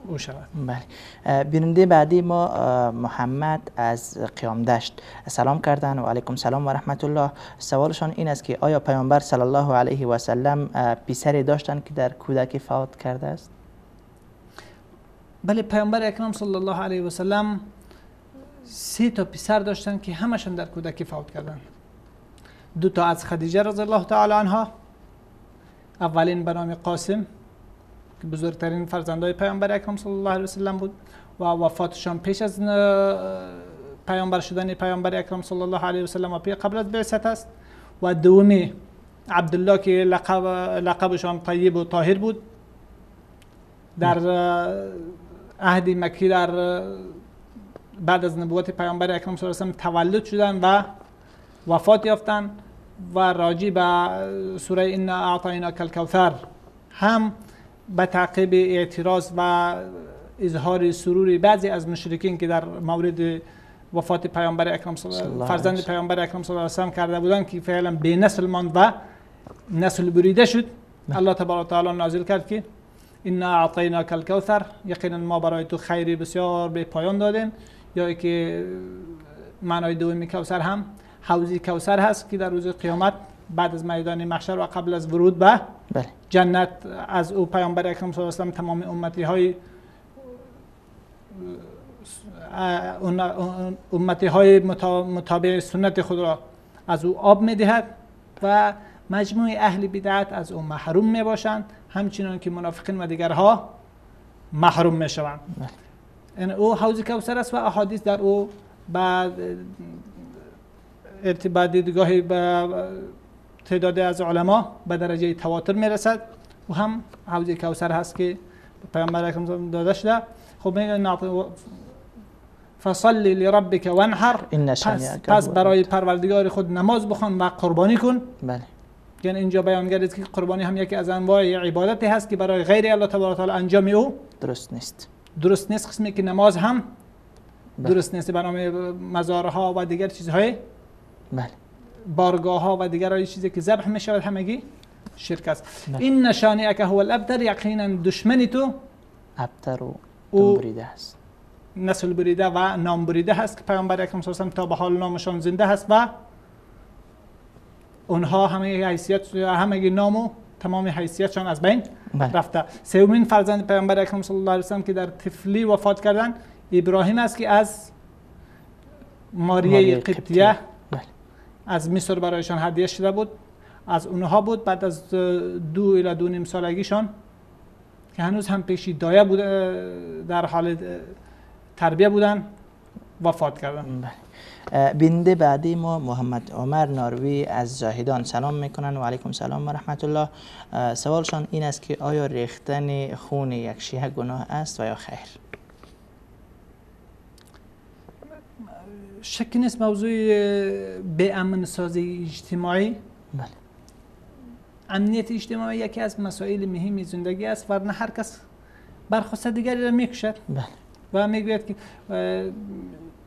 او شود. بله. بیننده بعدی ما محمد از قیام دشت سلام کردن و علیکم سلام و رحمت الله. سوالشان این است که آیا پیامبر صلی الله علیه و سلم پسری داشتند که در کودکی فوت کرده است؟ بله، پیامبر اکرم صلی الله علیه و سلم 3 تا پسر داشتند که همشان در کودکی فوت کردند. 2 تا از خدیجه رضی الله تعالی عنها، اولین به نام قاسم که بزرگترین فرزندای پیامبر اکرم صلی الله علیه و سلم بود و وفاتشان پیش از پیامبر شدن پیامبر اکرم صلی الله علیه و سلم و قبل از بعثت است، و دومی عبدالله که لقبشان طیب و طاهر بود، در عهد مکی در بعد از نبوت پیامبر اکرم صلی الله علیه و سلم تولد شدن و وفات یافتن و راجع به سوره انا اعطیناک الکوثر هم به تعقیب اعتراض و اظهار سرور بعضی از مشرکین که در مورد وفات پیامبر اکرم فرزند پیامبر اکرم صلی الله علیه و سلم کرده بودند که فعلا بی نسل ماند و نسل بریده شد، الله تبارک و تعالی نازل کرد که انا اعطیناک الکوثر، یقینا ما برای تو خیری بسیار به پایان دادیم، یا که معنای دوم کوثر هم حوض کوثر هست که در روز قیامت بعد از میدان محشر و قبل از ورود به جنت از او پیامبر اکرم صلی الله علیه و سلم تمام امتی های متابع سنت خود را از او آب میدهد و مجموع اهل بدعت از او محروم می باشند، همچنان که منافقین و دیگرها محروم می شوند. این او حوض کوثر است و احادیث در او بعد ارتباط دیدگاهی به تعداد از علما به درجه تواتر می رسد و هم حوض کوثر هست که پیامبر اکرم داده شده. خب میگه فصلی لربک وانحر، پس برای پروردگار خود نماز بخوان و قربانی کن. بله. یعنی اینجا بیانگر است که قربانی هم یکی از انواع عبادتی هست که برای غیر الله تبارک و تعالی انجام او درست نیست. درست نیست، قسمی که نماز هم درست نیست به نام مزارها و دیگر چیزهای، بله، بارگاه ها و دیگر چیزی که ذبح می شود همگی شرک است. این نشانه که هو الابتر، یقینا دشمنی تو ابتر و بریده است، نسل بریده و نام بریده هست که پیامبر اکرم صلی الله علیه و سلم تا به حال نامشان زنده هست و اونها همه حیثیت، همه نام و تمام حیثیتشان از بین رفته. سومین فرزند پیامبر اکرم صلی الله علیه و سلم که در طفلی وفات کردن ابراهیم است که از ماریه قبطیه از مصر برایشان هدیه شده بود، از اونها بود. بعد از 2 الی 2.5 سالگیشان که هنوز هم پیشی دایه بود، در حال تربیه بودن، وفات کردن. بله. بیننده بعدی ما محمد عمر ناروی از زاهدان سلام میکنن. و علیکم سلام و رحمت الله. سوالشان این است که آیا ریختن خون یک شیعه گناه است و یا خیر؟ شک نیست موضوع به امن سازی اجتماعی، بله، امنیت اجتماعی یکی از مسائل مهم زندگی است، ورنه هر کس برخواست دیگری را میکشد. بله. و میگوید که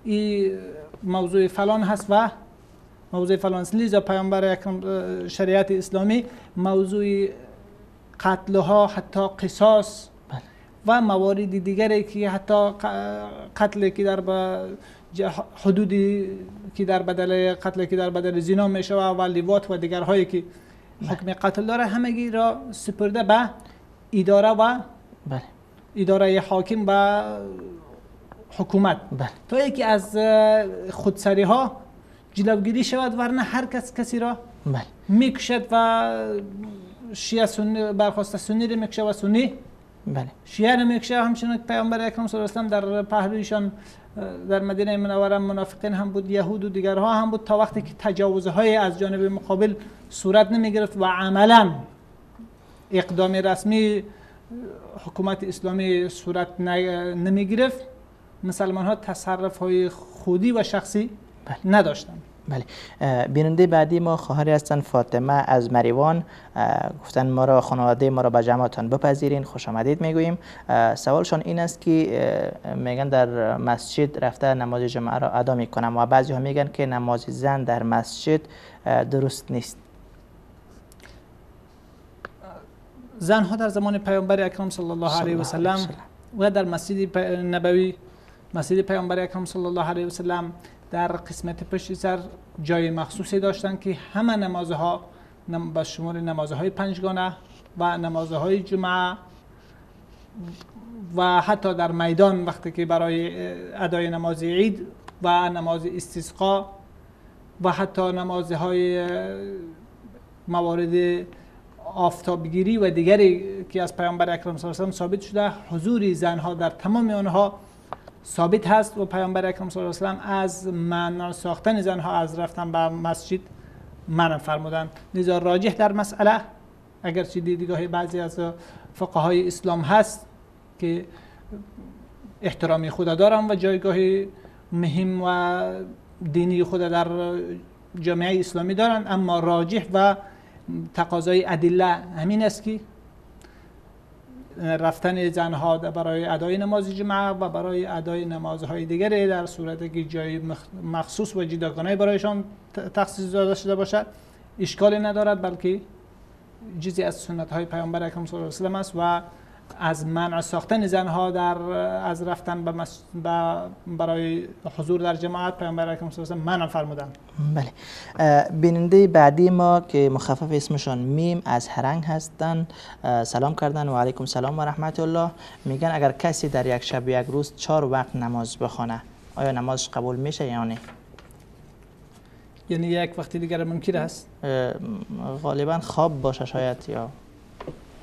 این موضوع فلان هست و موضوع فلان است. لذا پیامبر اکرم شریعت اسلامی موضوع قتل ها، حتی قصاص، بله، و موارد دیگری که حتی قتل که در حدودی که در بدل قتل که در بدل زنا میشه و لواط و دیگرهایی که حکم قتل داره، همگی را سپرده به اداره و بله، اداره حاکم و حکومت، بله، تا یکی از خودسری ها جلوگیری شود، ورنه هر کس کسی را بله میکشد و شیعه سنی برخواسته سنی را میکشه و سنی بله شیعه را میکشه. همچنین پیامبر اکرم صلی الله علیه و در پهلویشان در مدینه منوره منافقین هم بود، یهود و دیگرها هم بود، تا وقتی که تجاوزهای از جانب مقابل صورت نمی گرفت و عملا اقدام رسمی حکومت اسلامی صورت نمی گرفت، مسلمان ها تصرف های خودی و شخصی بله نداشتند. بله. بیننده بعدی ما خواهری هستند فاطمه از مریوان، گفتن ما را خانواده ما را به جماعتان بپذیرین، خوش آمدید میگوییم. سوالشان این است که میگن در مسجد رفته نماز جمعه را ادا میکنم و بعضی ها میگن که نماز زن در مسجد درست نیست. زنها در زمان پیامبر اکرم صلی الله علیه و سلم و در مسجد نبوی، مسجد پیامبر اکرم صلی الله علیه و سلم در قسمت پشت سر جای مخصوصی داشتند که همه نمازها به شمول نمازهای پنجگانه و نمازهای جمعه و حتی در میدان وقتی که برای ادای نماز عید و نماز استسقا و حتی نمازهای موارد آفتابگیری و دیگری که از پیامبر اکرم صلی الله علیه و ثابت شده، حضور زنها در تمام آنها ثابت هست و پیامبر اکرم صلی الله علیه و از منع ساختن زنها از رفتن به مسجد منع فرمودند. لذا راجح در مسئله، اگرچه دیدگاه بعضی از فقهای اسلام هست که احترامی خود دارم و جایگاه مهم و دینی خود در جامعه اسلامی دارند، اما راجح و تقاضای ادله همین است که رفتن زنها برای ادای نماز جمعه و برای ادای نمازهای دیگری در صورتی که جای مخصوص و جداگانه برایشان تخصیص داده شده باشد اشکالی ندارد، بلکه جزئی از سنت های پیامبر اکرم صلی الله علیه و سلم است و از منع ساختن زنها در از رفتن به برای حضور در جماعت پیامبر اکرم صلی الله علیه و منع فرمودند. بله. بیننده بعدی ما که مخفف اسمشان میم از هرنگ هستند سلام کردن و علیکم سلام و رحمت الله. میگن اگر کسی در یک شب یک روز 4 وقت نماز بخونه آیا نمازش قبول میشه یا نه؟ یعنی یک وقتی دیگر منکر است؟ غالبا خواب باشه شاید، یا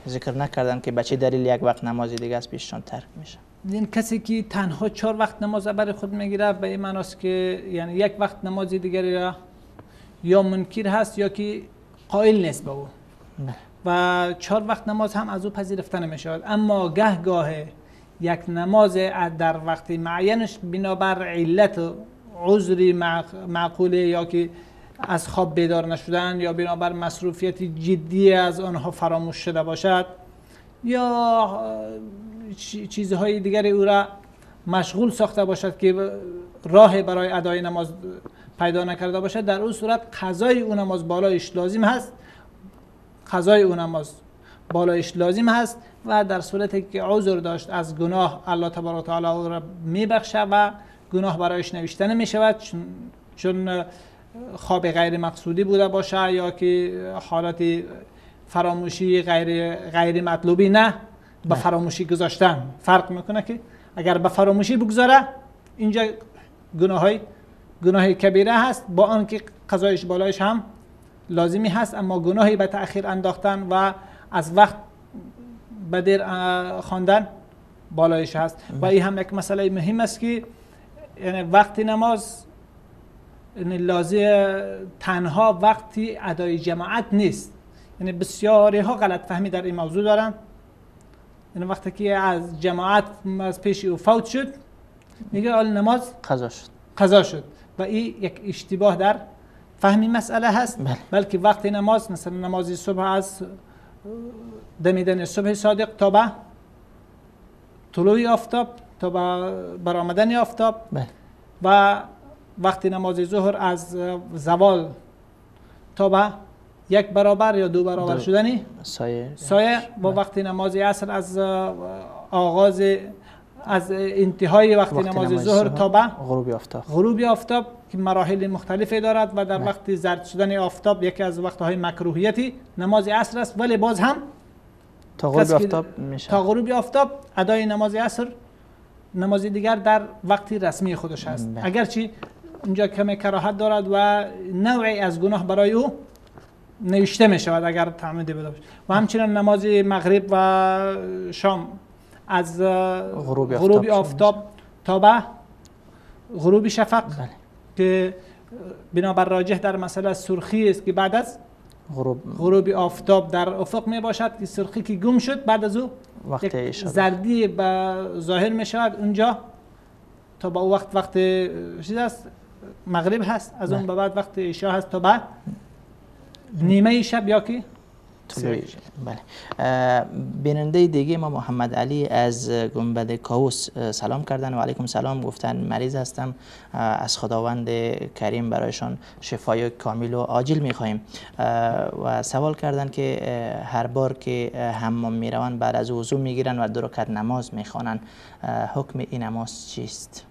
ذکر نکردن که بچه دلیل یک وقت نماز دیگه از پیششان ترک میشه. این کسی که تنها 4 وقت نماز برای خود میگیره به این معناست که یعنی یک وقت نماز دیگری را یا منکر هست یا که قائل نیست به او و 4 وقت نماز هم از او پذیرفته نمیشود. اما گه گاه یک نماز در وقت معینش بنابر علت عذری معقوله یا که از خواب بیدار نشدن یا بنابر مصروفیت جدی از آنها فراموش شده باشد یا چیزهای دیگری او را مشغول ساخته باشد که راه برای ادای نماز پیدا نکرده باشد، در اون صورت قضای او نماز بالایش لازم هست، قضای او نماز بالایش لازم هست و در صورتی که عذر داشت از گناه الله تبارک و تعالی او را میبخشه و گناه برایش نوشته نمیشود، چون خواب غیر مقصودی بوده باشه یا که حالت فراموشی غیر مطلوبی نه به فراموشی گذاشتن فرق میکنه که اگر به فراموشی بگذاره اینجا گناه کبیره هست، با آنکه قضایش بالایش هم لازمی هست، اما گناهی به تأخیر انداختن و از وقت به دیر خواندن بالایش هست. و این هم یک مسئله مهم است که یعنی وقت نماز یعنی لازم تنها وقتی ادای جماعت نیست. یعنی بسیاری ها غلط فهمی در این موضوع دارن. یعنی وقتی که از جماعت از پیش او فوت شد میگه آل نماز قضا شد و این یک اشتباه در فهم مسئله هست. بله. بلکه وقت نماز مثلا نماز صبح از دمیدن صبح صادق تا به طلوع آفتاب تا به برآمدن آفتاب. بله. و وقت نماز ظهر از زوال تا به 1 برابر یا 2 برابر شدن سایه و وقت نماز عصر از آغاز از انتهای وقت نماز ظهر تا به غروب آفتاب که مراحل مختلفی دارد و در وقت زرد شدن آفتاب یکی از وقت‌های مکروهیتی نماز عصر است، ولی باز هم تا غروب آفتاب میشه. تا غروب آفتاب ادای نماز عصر نماز دیگر در وقت رسمی خودش است. اگرچه اینجا کمی کراهت دارد و نوعی از گناه برای او نوشته می شود اگر تعمدی بوده باشه. و همچنین نماز مغرب و شام از غروب آفتاب تا به غروب شفق. بله. که بنابر راجح در مسئله سرخی است که بعد از غروب آفتاب در افق می باشد که سرخی که گم شد بعد از او وقت زردی به ظاهر می شود، اونجا تا به وقت چیز است مغرب هست، از اون به بعد وقت عشاء هست تا به نیمه شب یا که بله. بیننده دیگه ما محمد علی از گنبد کاوس سلام کردن و علیکم سلام گفتن مریض هستم، از خداوند کریم برایشان شفای کامل و عاجل میخواهیم. و سوال کردن که هر بار که حمام میروند بعد از وضو میگیرن و 2 رکعت نماز میخوانن، حکم این نماز چیست؟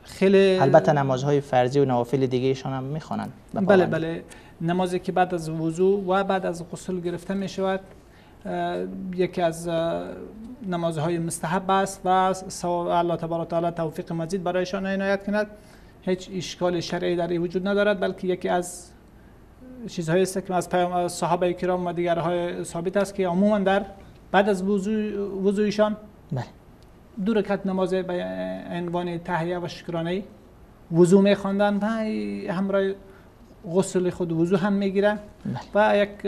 خیلی البته نمازهای فرضی و نوافل دیگه ایشان هم میخوانن. بله بله، نمازی که بعد از وضو و بعد از غسل گرفته می شود یکی از نمازهای مستحب است و الله تبارک و تعالی توفیق مزید برایشان عنایت کند. هیچ اشکال شرعی در این وجود ندارد، بلکه یکی از چیزهایی است که از پیام صحابه کرام و دیگرهای ثابت است که عموما در بعد از وضویشان بله 2 رکعت نماز به عنوان تحیه و شکرانه وضو می خواندن و همراه غسل خود وضو هم میگیرن و یک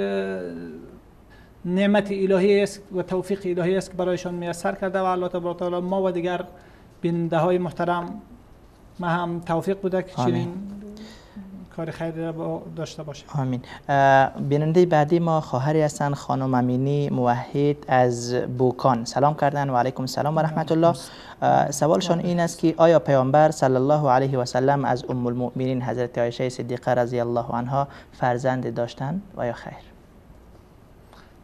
نعمت الهی است و توفیق الهی است که برایشان میسر کرده و الله تبارک و تعالی ما و دیگر بیننده های محترم ما هم توفیق بوده که چنین کار خیری را داشته باشه. آمین. بیننده بعدی ما خواهری هستند، خانم امینی موحد از بوکان سلام کردن و علیکم السلام و رحمت الله. سوالشان این است که آیا پیامبر صلی الله علیه و سلم از ام المؤمنین حضرت عایشه صدیقه رضی الله عنها فرزند داشتند و یا خیر؟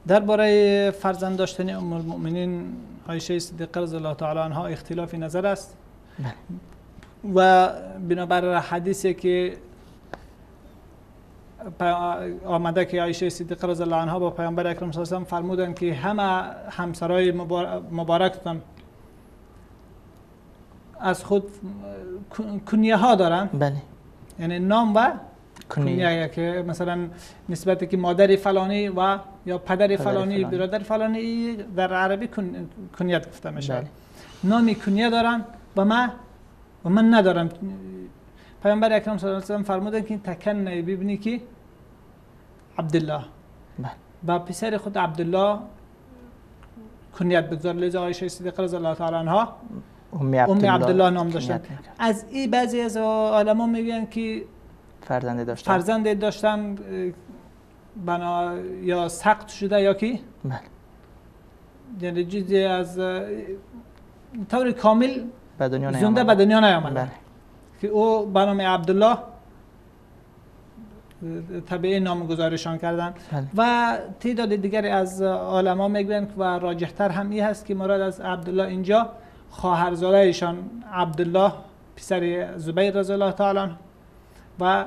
درباره فرزند داشتن ام المؤمنین عایشه صدیقه رضی الله تعالی عنها اختلاف نظر است. بله. و بنابر حدیثی که آمده که عایشه صدیقه رضی الله عنها با پیامبر اکرم صلی الله علیه و فرمودند که همه همسرای مبارکتان از خود کنیه ها دارن. بله. یعنی نام و کنیه که مثلا نسبت که مادر فلانی و یا پدر فلانی برادر فلانی در عربی کنیت گفته میشه. بله. نامی کنیه دارن و من ندارم. پیامبر اکرم صلی الله علیه و فرمودند که تکنه ببینی که عبدالله. بله. با پسر خود عبدالله کنیت بگذار. لذا عایشه صدیقه رضی الله تعالی عنها ام عبدالله نام داشتن. از این بعضی از علما میگن که فرزند داشتن بنا یا سقط شده یا کی؟ بله. یعنی چیزی از طور کامل زنده به دنیا نیامده. بله. که او به نام عبدالله طبیعی نامگذاریشان کردن. بله. و تعداد دیگری از علما میگویند و راجحتر هم این هست که مراد از عبدالله اینجا خواهرزاده ایشان عبدالله پسر زبیر رضی الله تعالی عنه و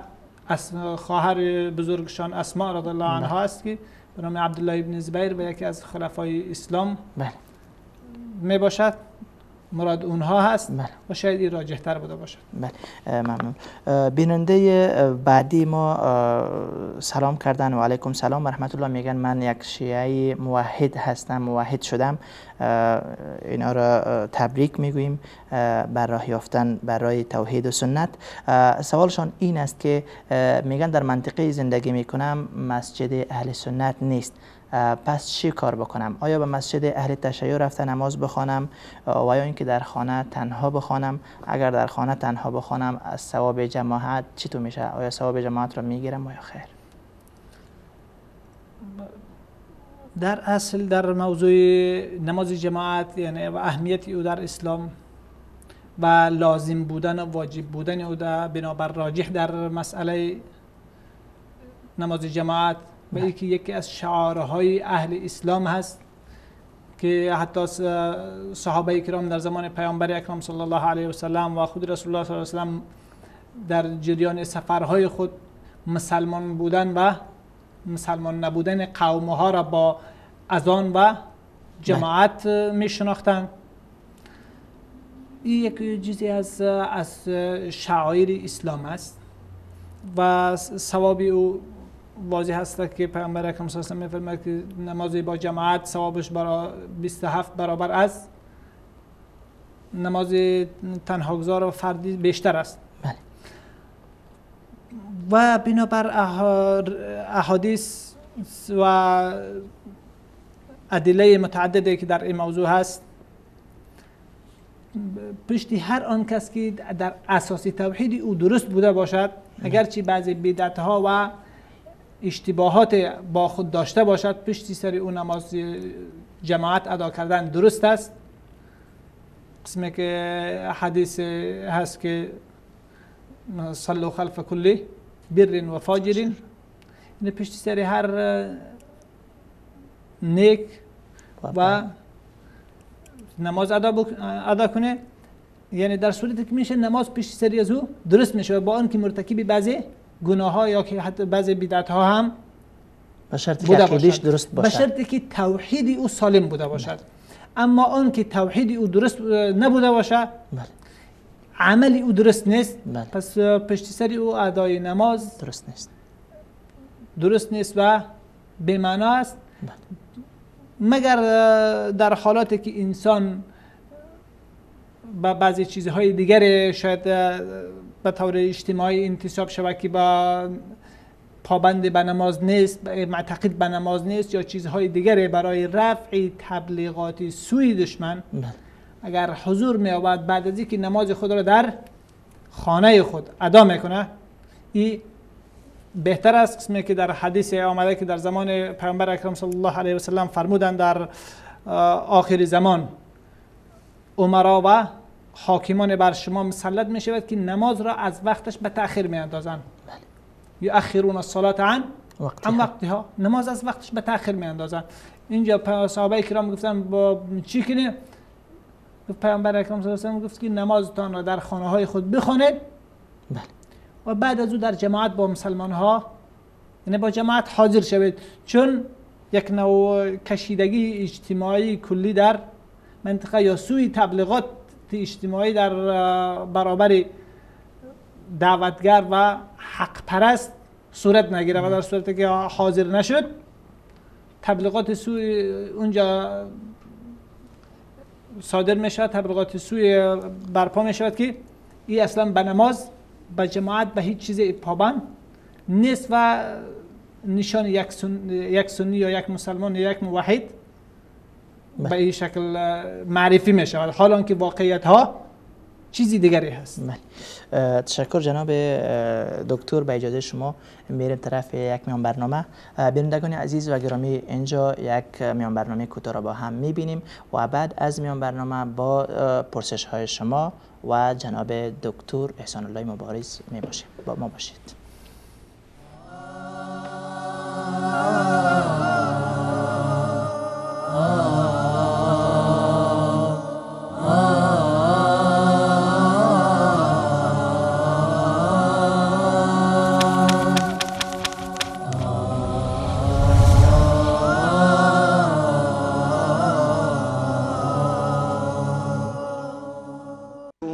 خواهر بزرگشان اسماء رضی الله عنها است که به نام عبدالله ابن زبیر و یکی از خلفای اسلام بله. می باشد. مراد اونها هست. بله. و شاید این راجح تر بوده باشد. بله ممنون. بیننده بعدی ما سلام کردن و علیکم سلام و رحمت الله، میگن من یک شیعه موحد هستم، موحد شدم. اینا را تبریک میگوییم بر راه یافتن برای توحید و سنت. سوالشان این است که میگن در منطقه زندگی میکنم مسجد اهل سنت نیست، پس چی کار بکنم؟ آیا به مسجد اهل تشیع رفته نماز بخوانم و یا اینکه در خانه تنها بخوانم؟ اگر در خانه تنها بخوانم از ثواب جماعت چطور میشه؟ آیا ثواب جماعت را میگیرم یا خیر؟ در اصل در موضوع نماز جماعت یعنی و اهمیت او در اسلام و لازم بودن و واجب بودن او بنابر راجح در مسئله نماز جماعت و یکی یکی از شعارهای اهل اسلام هست که حتی صحابه کرام در زمان پیامبر اکرم صلی الله علیه و سلم و خود رسول الله صلی الله علیه و سلم در جریان سفرهای خود مسلمان بودن و مسلمان نبودن قومها را با اذان و جماعت می شناختند. این یک چیزی از شعائر اسلام است و ثواب او واضح هست که پیامبر اکرم صلی الله علیه و سلم می‌فرماید که نماز با جماعت ثوابش برای 27 برابر از نماز تنهاگزار و فردی بیشتر است. بله. و بنابر احادیث و ادله متعددی که در این موضوع هست، پشتی هر آن کس که در اساس توحید او درست بوده باشد، اگرچه بعضی بدعت ها و اشتباهات با خود داشته باشد، پشتی سر او نماز جماعت ادا کردن درست است. قسمی که حدیث هست که صلوا خلف کل بر و فاجر، یعنی پشتی سر هر نیک و نماز ادا کنه، یعنی در صورتی که میشه نماز پشت سری از او درست میشه با آنکه مرتکب بعضی گناه ها یا که حتی بعضی بدعت ها هم به شرطی که عقیده‌اش درست باشد، به شرطی که توحید او سالم بوده باشد. اما آن که توحید او درست نبوده باشد، بله، عمل او درست نیست، بله، پس پشت سری او ادای نماز درست نیست، درست نیست و بی معنا است. بله. مگر در حالاتی که انسان با بعضی چیزهای دیگر شاید به طور اجتماعی انتصاب شود که با پابند به نماز نیست، معتقد به نماز نیست، یا چیزهای دیگر برای رفع تبلیغات سوی دشمن، بله، اگر حضور می آورد بعد از اینکه نماز خود را در خانه خود ادا میکنه، این بهتر است. قسمی که در حدیث آمده که در زمان پیامبر اکرم صلی الله علیه و سلم فرمودند در آخر زمان امرا و حاکمان بر شما مسلط می شود که نماز را از وقتش به تأخیر می اندازند. بله. یؤخرون الصلاة عن وقتها، نماز از وقتش به تأخیر می اندازند. اینجا صحابه کرام گفتن با چی کنیم؟ پیامبر اکرم صلی الله علیه و سلم گفت که نمازتان را در خانه های خود بخوانید، بله، و بعد از او در جماعت با مسلمان ها، یعنی با جماعت حاضر شوید، چون یک نوع کشیدگی اجتماعی کلی در منطقه یا سوی تبلیغات اجتماعی در برابر دعوتگر و حق پرست صورت نگیره و در صورتی که حاضر نشد تبلیغات سوی اونجا صادر می شود، تبلیغات سوی برپا می شود که این اصلا به نماز، به جماعت، به هیچ چیز پابند نیست و نشان یک سنی یا یک مسلمان یا یک موحد به این شکل معرفی می شود، حال آنکه واقعیت ها چیزی دیگری هست. بله. تشکر جناب دکتر. به اجازه شما میریم طرف یک میان برنامه. بینندگان عزیز و گرامی، اینجا یک میان برنامه کوتاه را با هم میبینیم و بعد از میان برنامه با پرسش های شما و جناب دکتر احسان الله مبارز میباشیم. با ما باشید.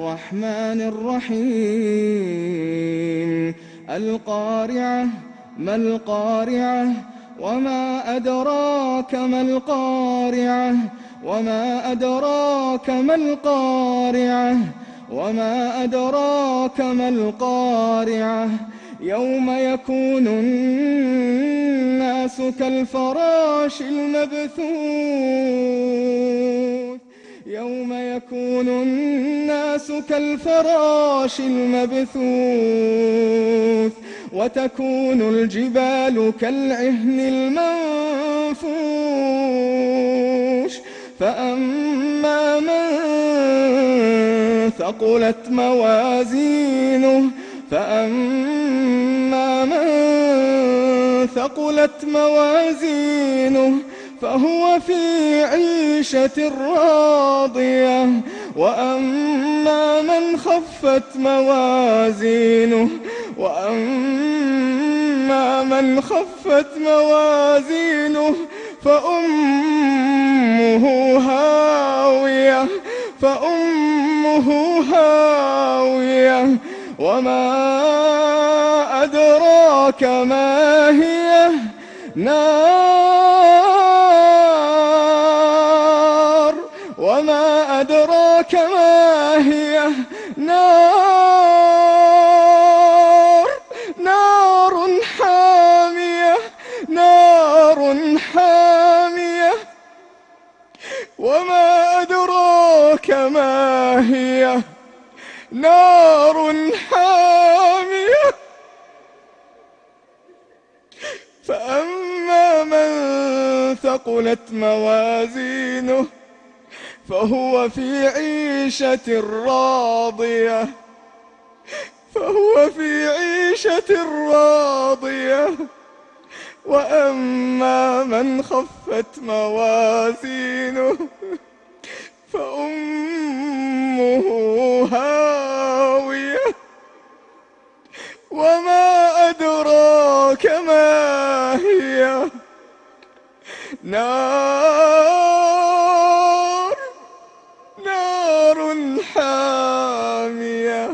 الرحمن الرحيم. القارعة ما القارعة؟ وما أدراك ما القارعة؟ وما أدراك ما القارعة؟ وما أدراك ما القارعة؟ يوم يكون الناس كالفراش المبثوث. يوم يكون الناس كالفراش المبثوث وتكون الجبال كالعهن المنفوش. فأما من ثقلت موازينه فأما من ثقلت موازينه فهو في عيشة راضية. وأما من خفت موازينه وأما من خفت موازينه فأمه هاوية فأمه هاوية. وما أدراك ما هي؟ نار. وما أدراك ما هي؟ نار. نار حامية نار حامية. وما أدراك ما هي؟ نار حامية. فأما من ثقلت موازينه فهو في عيشة راضية فهو في عيشة راضية. وأما من خفت موازينه فأمه هاوية. وما أدراك ما هي؟ نار. نار حامية.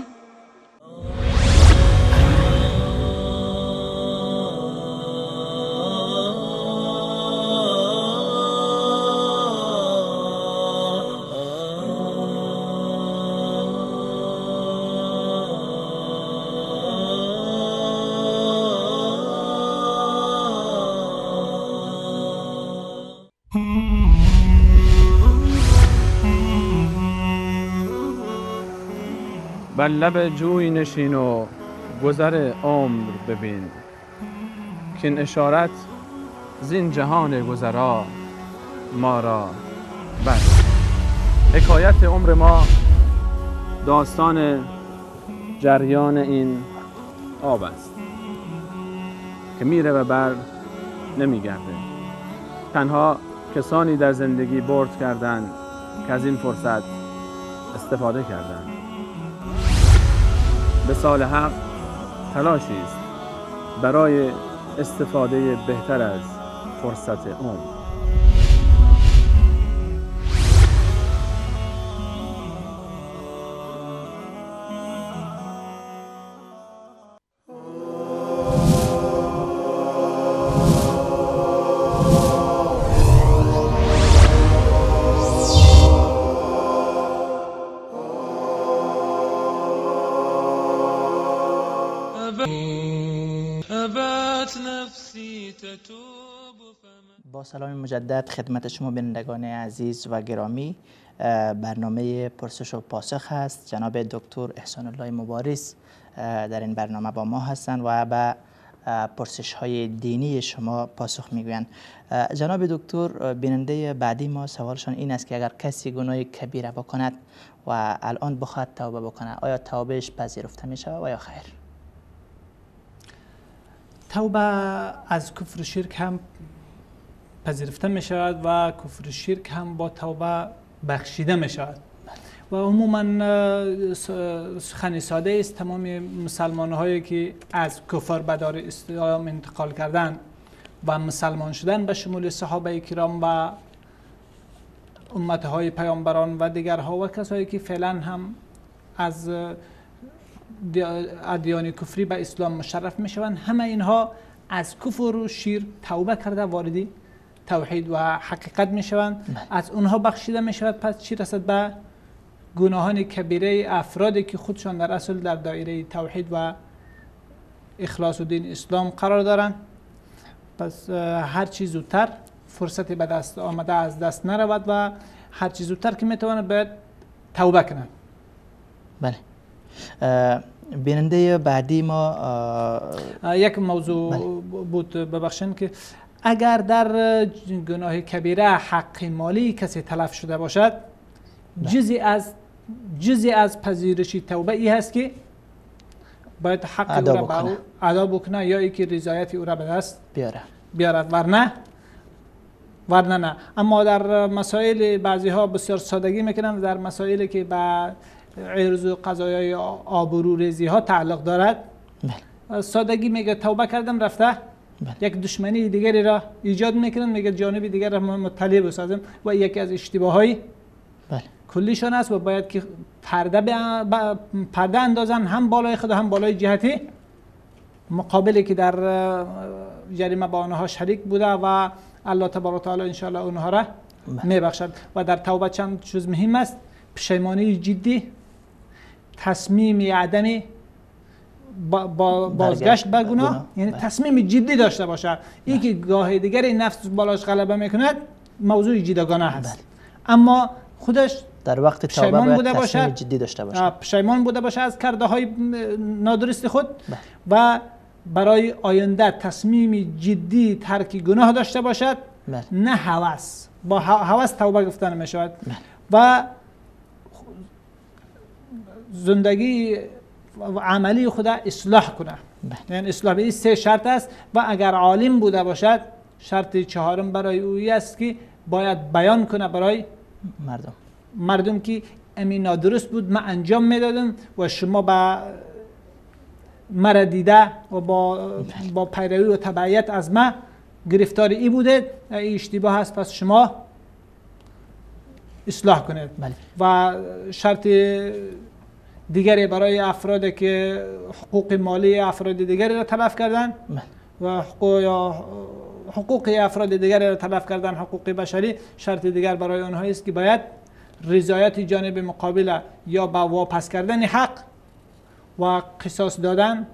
بر لب جوی نشین و گذر عمر ببین، که این اشارت زین جهان گذرا ما را بس. حکایت عمر ما داستان جریان این آب است که میره و بر نمیگرده. تنها کسانی در زندگی برد کردند که از این فرصت استفاده کردند. به سال حق تلاشی است برای استفاده بهتر از فرصت عمر. با سلام مجدد خدمت شما بینندگان عزیز و گرامی، برنامه پرسش و پاسخ هست. جناب دکتر احسان الله مبارز در این برنامه با ما هستند و به پرسش های دینی شما پاسخ میگویند. جناب دکتر، بیننده بعدی ما سوالشان این است که اگر کسی گناه کبیره بکند و الان بخواهد توبه بکنه، آیا توبهش پذیرفته می شود و یا خیر؟ توبه از کفر و شرک هم پذیرفته می شود و کفر و شرک هم با توبه بخشیده می شود. و عموما سخن ساده است، تمام مسلمان هایی که از کفر به دار اسلام انتقال کردند و مسلمان شدن به شمول صحابه کرام و امتهای پیامبران و دیگرها و کسایی که فعلا هم از ادیان کفری به اسلام مشرف میشوند، همه اینها از کفر و شرک توبه کرده وارد توحید و حقیقت میشوند، از اونها بخشیده میشود. پس چی رسد به گناهان کبیره افرادی که خودشان در اصل در دایره توحید و اخلاص و دین اسلام قرار دارند. پس هر چیز زودتر فرصت به دست آمده از دست نرود و هر چیز زودتر که میتواند باید توبه کنند. بله. بیننده بعدی ما یک موضوع بله. بود ببخشین که اگر در گناه کبیره حق مالی کسی تلف شده باشد، جزئی از پذیرش توبه ای هست که باید حق او را ادا بکنه یا اینکه رضایت او را به دست بیارد، ورنه نه. اما در مسائل بعضی ها بسیار سادگی میکنن، در مسائلی که به عرض و قضایای آبرو ریزی ها تعلق دارد بله. سادگی میگه توبه کردم رفته بله. یک دشمنی دیگری را ایجاد میکنن، میگه جانب دیگر را مطلع بسازم و یکی از اشتباه های بله. کلیشان است و باید که پرده اندازن هم بالای خود هم بالای جهتی مقابلی که در جریمه با آنها شریک بوده و الله تبارک و تعالی انشاءالله اونها را میبخشد. و در توبه چند چیز مهم است: پشیمانی جدی، تصمیم عدم بازگشت به گناه، یعنی تصمیم جدی داشته باشه. این که گاه دیگر نفس بالاش غلبه میکند موضوع جداگانه هست، اما خودش در وقت توبه باید تصمیم جدی داشته باشه، پشیمان بوده باشه از کرده های نادرست خود و برای آینده تصمیم جدی ترک گناه داشته باشد، نه هوس. با هوس توبه گفتن می شود و زندگی و عملی خود اصلاح کنه. یعنی اصلاح به این سه شرط است و اگر عالم بوده باشد شرط چهارم برای او است که باید بیان کنه برای مردم که امی نادرست بود، من انجام میدادم و شما با مرا دیده و با پیروی و تبعیت از من گرفتار ای بوده، ای اشتباه است، پس شما اصلاح کنید. بله. و شرط دیگری برای افراد که حقوق مالی افراد دیگری را تلف کردن و حقوق افراد دیگری را تلف کردن، حقوق بشری، شرط دیگر برای آنها است که باید رضایت جانب مقابل یا با واپس کردن حق و قصاص دادن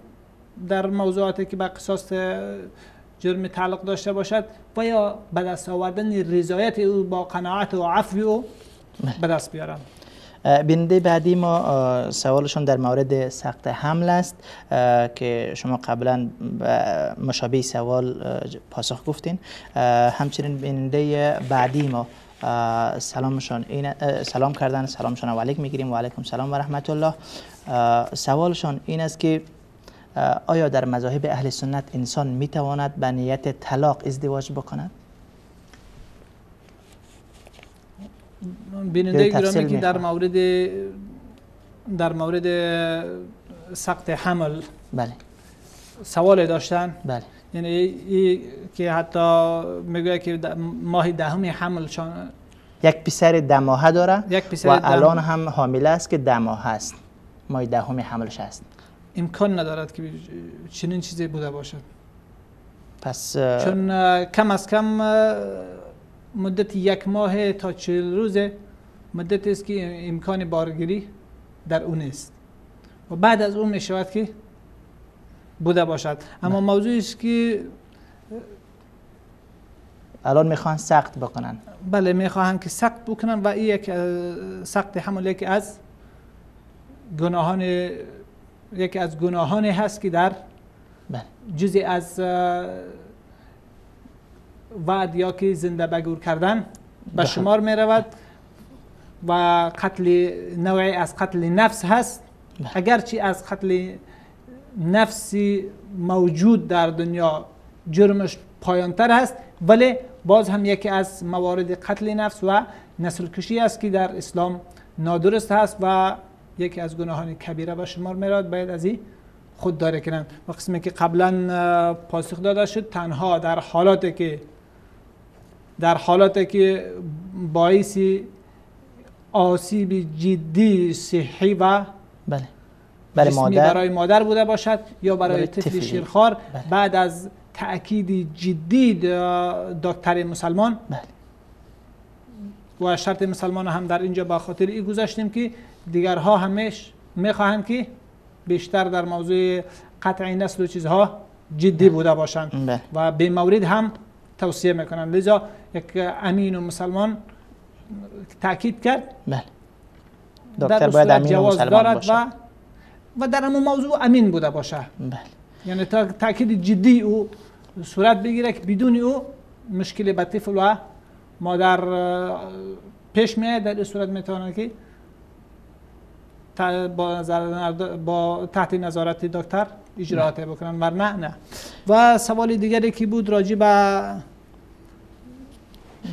در موضوعاتی که به قصاص جرم تعلق داشته باشد و یا به دست آوردن رضایت او با قناعت و عفو او به دست بیارن. بیننده بعدی ما سوالشون در مورد سقط حمل است که شما قبلا مشابه سوال پاسخ گفتین. همچنین بیننده بعدی ما سلامشون سلام کردن، سلامشون و علیک میگیریم و علیکم سلام و رحمت الله. سوالشون این است که آیا در مذاهب اهل سنت انسان میتواند به نیت طلاق ازدواج بکند؟ بیننده گرامی که در مورد سقط حمل بله سوال داشتن، بله، یعنی ای که حتی میگوید که ماه دهم حملشان یک پسر 10 ماهه داره و الان هم حامله است که 10 ماه است، ماه دهم حملش است. امکان ندارد که چنین چیزی بوده باشد. پس چون کم از کم مدت 1 ماه تا 40 روز مدت است که امکان بارگیری در اون است و بعد از اون می شود که بوده باشد. اما موضوعی است که الان میخوان سقط بکنن. بله، میخواهند که سقط بکنن و این یک سقط حمل یکی از گناهان هست که در جزئی از وعد یا که زنده بگور کردن به شمار می رود و قتل نوعی از قتل نفس هست. اگرچه از قتل نفسی موجود در دنیا جرمش پایانتر هست، ولی باز هم یکی از موارد قتل نفس و نسل کشی است که در اسلام نادرست هست و یکی از گناهان کبیره به شمار می رود. باید از این خودداری کنند. و قسمی که قبلا پاسخ داده شد، تنها در حالاتی که باعث آسیب جدی صحی و بله. برای مادر، برای مادر بوده باشد یا برای طفل شیرخوار. بله. بعد از تأکید جدی دکتر مسلمان. بله. و شرط مسلمان هم در اینجا به خاطر این گذاشتیم که دیگرها همیش میخواهند که بیشتر در موضوع قطع نسل و چیزها جدی بوده باشند. بله. و به مورد هم توصیه میکنند. لذا یک امین و مسلمان تاکید کرد. بله. دکتر باید امین و مسلمان باشه و در همون موضوع امین بوده باشه. بله. یعنی تاکید جدی او صورت بگیره که بدون او مشکل به طفل و مادر پیش میاد. در این صورت میتونه که با تحت نظارت دکتر اجراعات بکنن، ورنه نه. و سوال دیگری که بود راجع به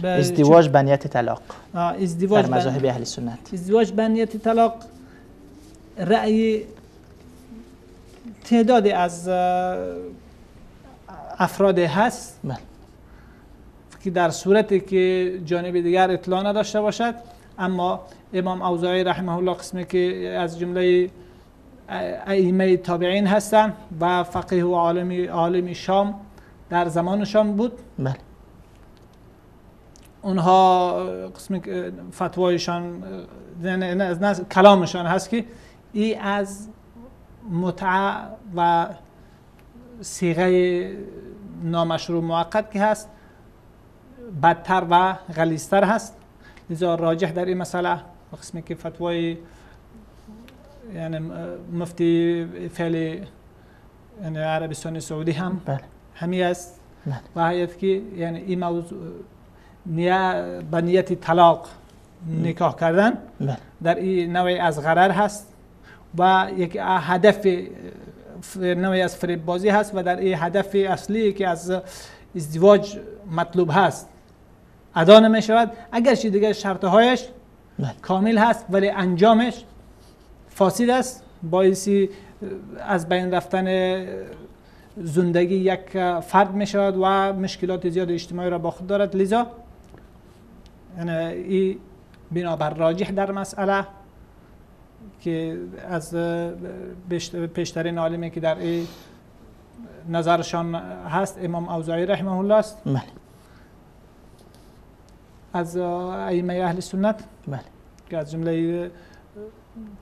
ازدواج به نیت طلاق، ازدواج در مذاهب اهل سنت، ازدواج به نیت طلاق رأی تعدادی از افراد هست. بله. که در صورتی که جانب دیگر اطلاع نداشته باشد، اما امام اوزاعی رحمه الله قسمی که از جمله ائمه تابعین هستند و فقیه و عالم شام در زمانشان بود. بله. اونها قسمی فتوایشان کلامشان هست که ای از متعه و صیغه نامشروع موقت که هست بدتر و غلیظتر هست. لذا راجح در این مسئله قسمی که فتوای یعنی مفتی فعلی یعنی عربستان سعودی هم بله. همی است. بله. و هیئت که یعنی این موضوع به نیت طلاق نکاح کردن بله. در این نوعی از غرر هست و یک هدف نوعی از فریب بازی هست و در این هدف اصلی که از ازدواج مطلوب هست ادا نمی شود، اگرچه دیگر شرطهایش بله. کامل هست ولی انجامش فاسد است، باعث از بین رفتن زندگی یک فرد می شود و مشکلات زیاد اجتماعی را با خود دارد. لذا یعنی این بنابر راجح در مسئله که از پیشترین عالمی که در این نظرشان هست امام اوزاعی رحمه الله است. بله. از ائمه اهل سنت. بله. که از جمله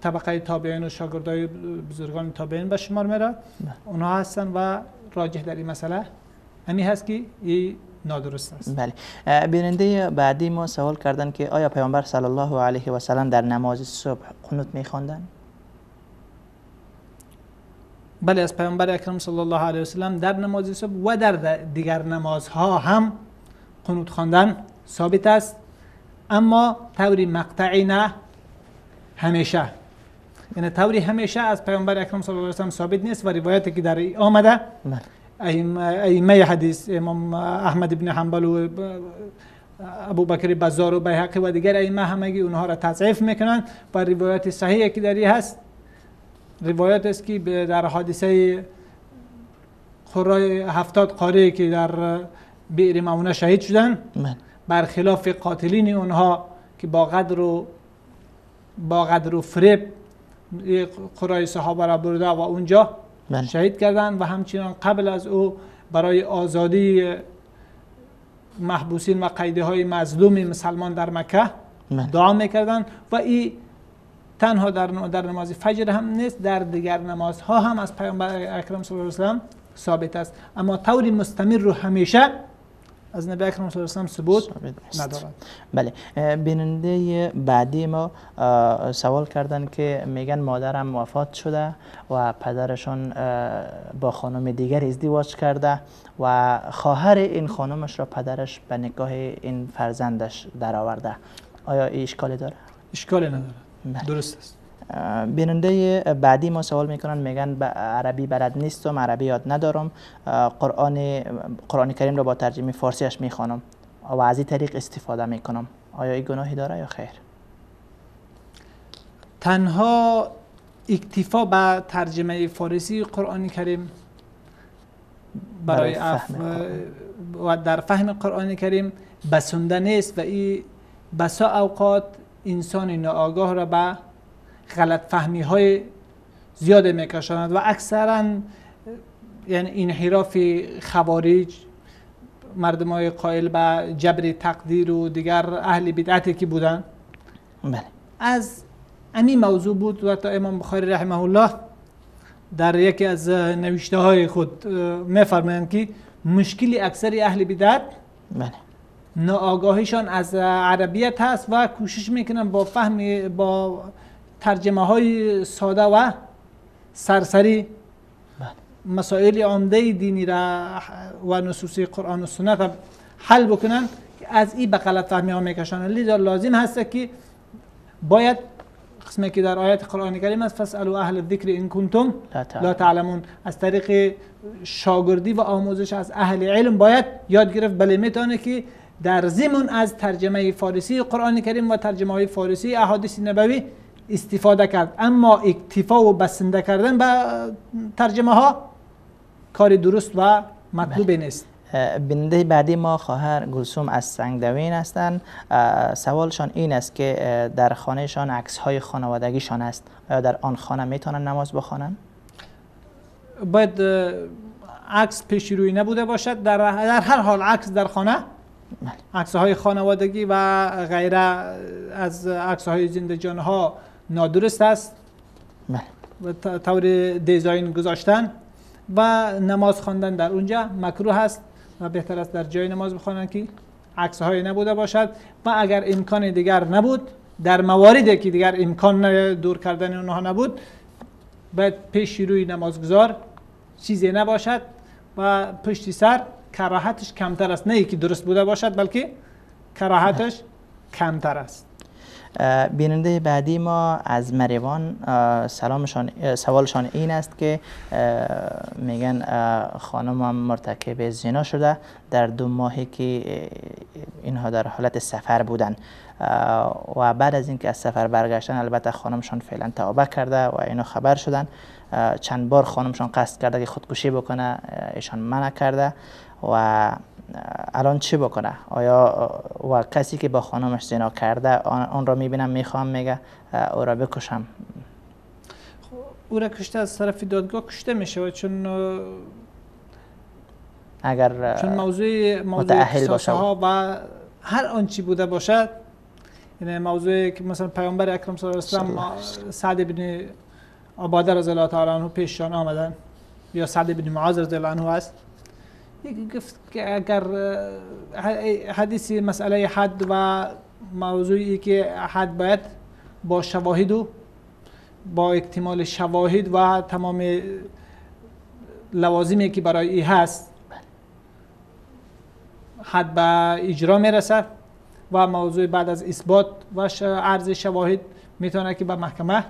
طبقه تابعین و شاگردای بزرگان تابعین به شمار میره. بله. اونها هستن و راجح در این مسئله همی هست که این نادرست است. بله. بیننده بعدی ما سوال کردن که آیا پیامبر صلی الله علیه و سلم در نماز صبح قنوت میخواندن؟ بله، از پیامبر اکرم صلی الله علیه و سلم در نماز صبح و در دیگر نمازها هم قنوت خواندن ثابت است، اما طوری مقطعی نه همیشه، یعنی طوری همیشه از پیامبر اکرم صلی الله علیه و سلم ثابت نیست و روایتی که در آمده ائمه حدیث امام احمد بن حنبل و ابوبکر بزار و بیهقی و دیگر ائمه همگی اونها را تضعیف میکنند و روایت صحیحی که در هست روایت است که در حادثه قرای 70 قاری که در بئر معونه شهید شدند، برخلاف قاتلین اونها که با قدر و فریب قرای صحابه را برده و اونجا شهید کردند و همچنان قبل از او برای آزادی محبوسین و قیده های مظلوم مسلمان در مکه دعا میکردند و این تنها در نماز فجر هم نیست، در دیگر نمازها هم از پیامبر اکرم صلی الله علیه و سلم ثابت است، اما طور مستمر رو همیشه از نبی اکرم صلی الله علیه و سلم ثبوت ندارد. بله. بیننده بعدی ما سوال کردن که میگن مادرم وفات شده و پدرشان با خانم دیگر ازدواج کرده و خواهر این خانمش را پدرش به نکاح این فرزندش درآورده، آیا این اشکالی داره؟ اشکالی نداره. بله. درست است. بیننده بعدی ما سوال میکنن، میگن عربی بلد نیستم، عربی یاد ندارم، قرآن کریم را با ترجمه فارسیش میخوانم و از این طریق استفاده میکنم، آیا این گناهی داره یا خیر؟ تنها اکتفا به ترجمه فارسی قرآن کریم برای و در فهم قرآن کریم بسنده نیست و این بسا اوقات انسان ناآگاه را به غلط فهمی های زیاد میکشاند و اکثرا یعنی انحراف خوارج، مردم های قائل به جبر تقدیر و دیگر اهل بدعتی که بودن، بله، از همین موضوع بود. و تا امام بخاری رحمه الله در یکی از نوشته های خود میفرمایند که مشکل اکثر اهل بدعت، بله، ناآگاهیشان از عربیت هست و کوشش میکنن با فهم، با ترجمه های ساده و سرسری، بله، مسائل عمده دینی را و نصوص قرآن و سنت را حل بکنن که از این به غلط فهمی ها میکشانند. لذا لازم هست که باید قسمی که در آیات قرآن کریم است، فاسألوا اهل الذکر ان کنتم لا تعلمون، از طریق شاگردی و آموزش از اهل علم باید یاد گرفت. بله، میتونه که در ضمن از ترجمه فارسی قرآن کریم و ترجمه های فارسی احادیث نبوی استفاده کرد، اما اکتفا و بسنده کردن به ترجمه ها کار درست و مطلوب نیست. بیننده بعدی ما خواهر گلسوم از سنگدوین هستند. سوالشان این است که در خانهشان عکس های خانوادگیشان است، آیا در آن خانه میتونن نماز بخوانند؟ باید عکس پیش روی نبوده باشد. در هر حال عکس در خانه، عکس های خانوادگی و غیره از عکس های زنده جان ها نادرست است. بله. طور دیزاین گذاشتن و نماز خواندن در اونجا مکروه است و بهتر است در جای نماز بخوانند که عکس های نبوده باشد. و اگر امکان دیگر نبود، در مواردی که دیگر امکان دور کردن اونها نبود، باید پیش روی نمازگزار چیزی نباشد و پشت سر کراهتش کمتر است، نه یکی درست بوده باشد بلکه کراهتش کمتر است. بیننده بعدی ما از مریوان سلامشان، سوالشان این است که میگن خانمم مرتکب زنا شده در 2 ماهی که اینها در حالت سفر بودن و بعد از اینکه از سفر برگشتن، البته خانمشان فعلا توبه کرده و اینا خبر شدن، چند بار خانمشان قصد کرده که خودکشی بکنه، ایشان منع کرده و الان چی بکنه؟ آیا و کسی که با خانمش زنا کرده آن را میبینم میخوام میگه او را بکشم؟ او را کشته از طرف دادگاه کشته میشه، چون اگر چون موضوع متأهل ها و هر آنچی بوده باشد، یعنی موضوعی که مثلا پیامبر اکرم صلی الله علیه و سلم سعد بن عباده رضی الله تعالی عنه پیششان آمدن، یا سعد بن معاذ رضی الله عنه است، گفت که اگر حدیث مسئله حد و موضوعی که حد باید با شواهد و با اکتمال شواهد و تمام لوازمی که برای ای هست حد به اجرا میرسد و موضوع بعد از اثبات و عرض شواهد میتونه که به محکمه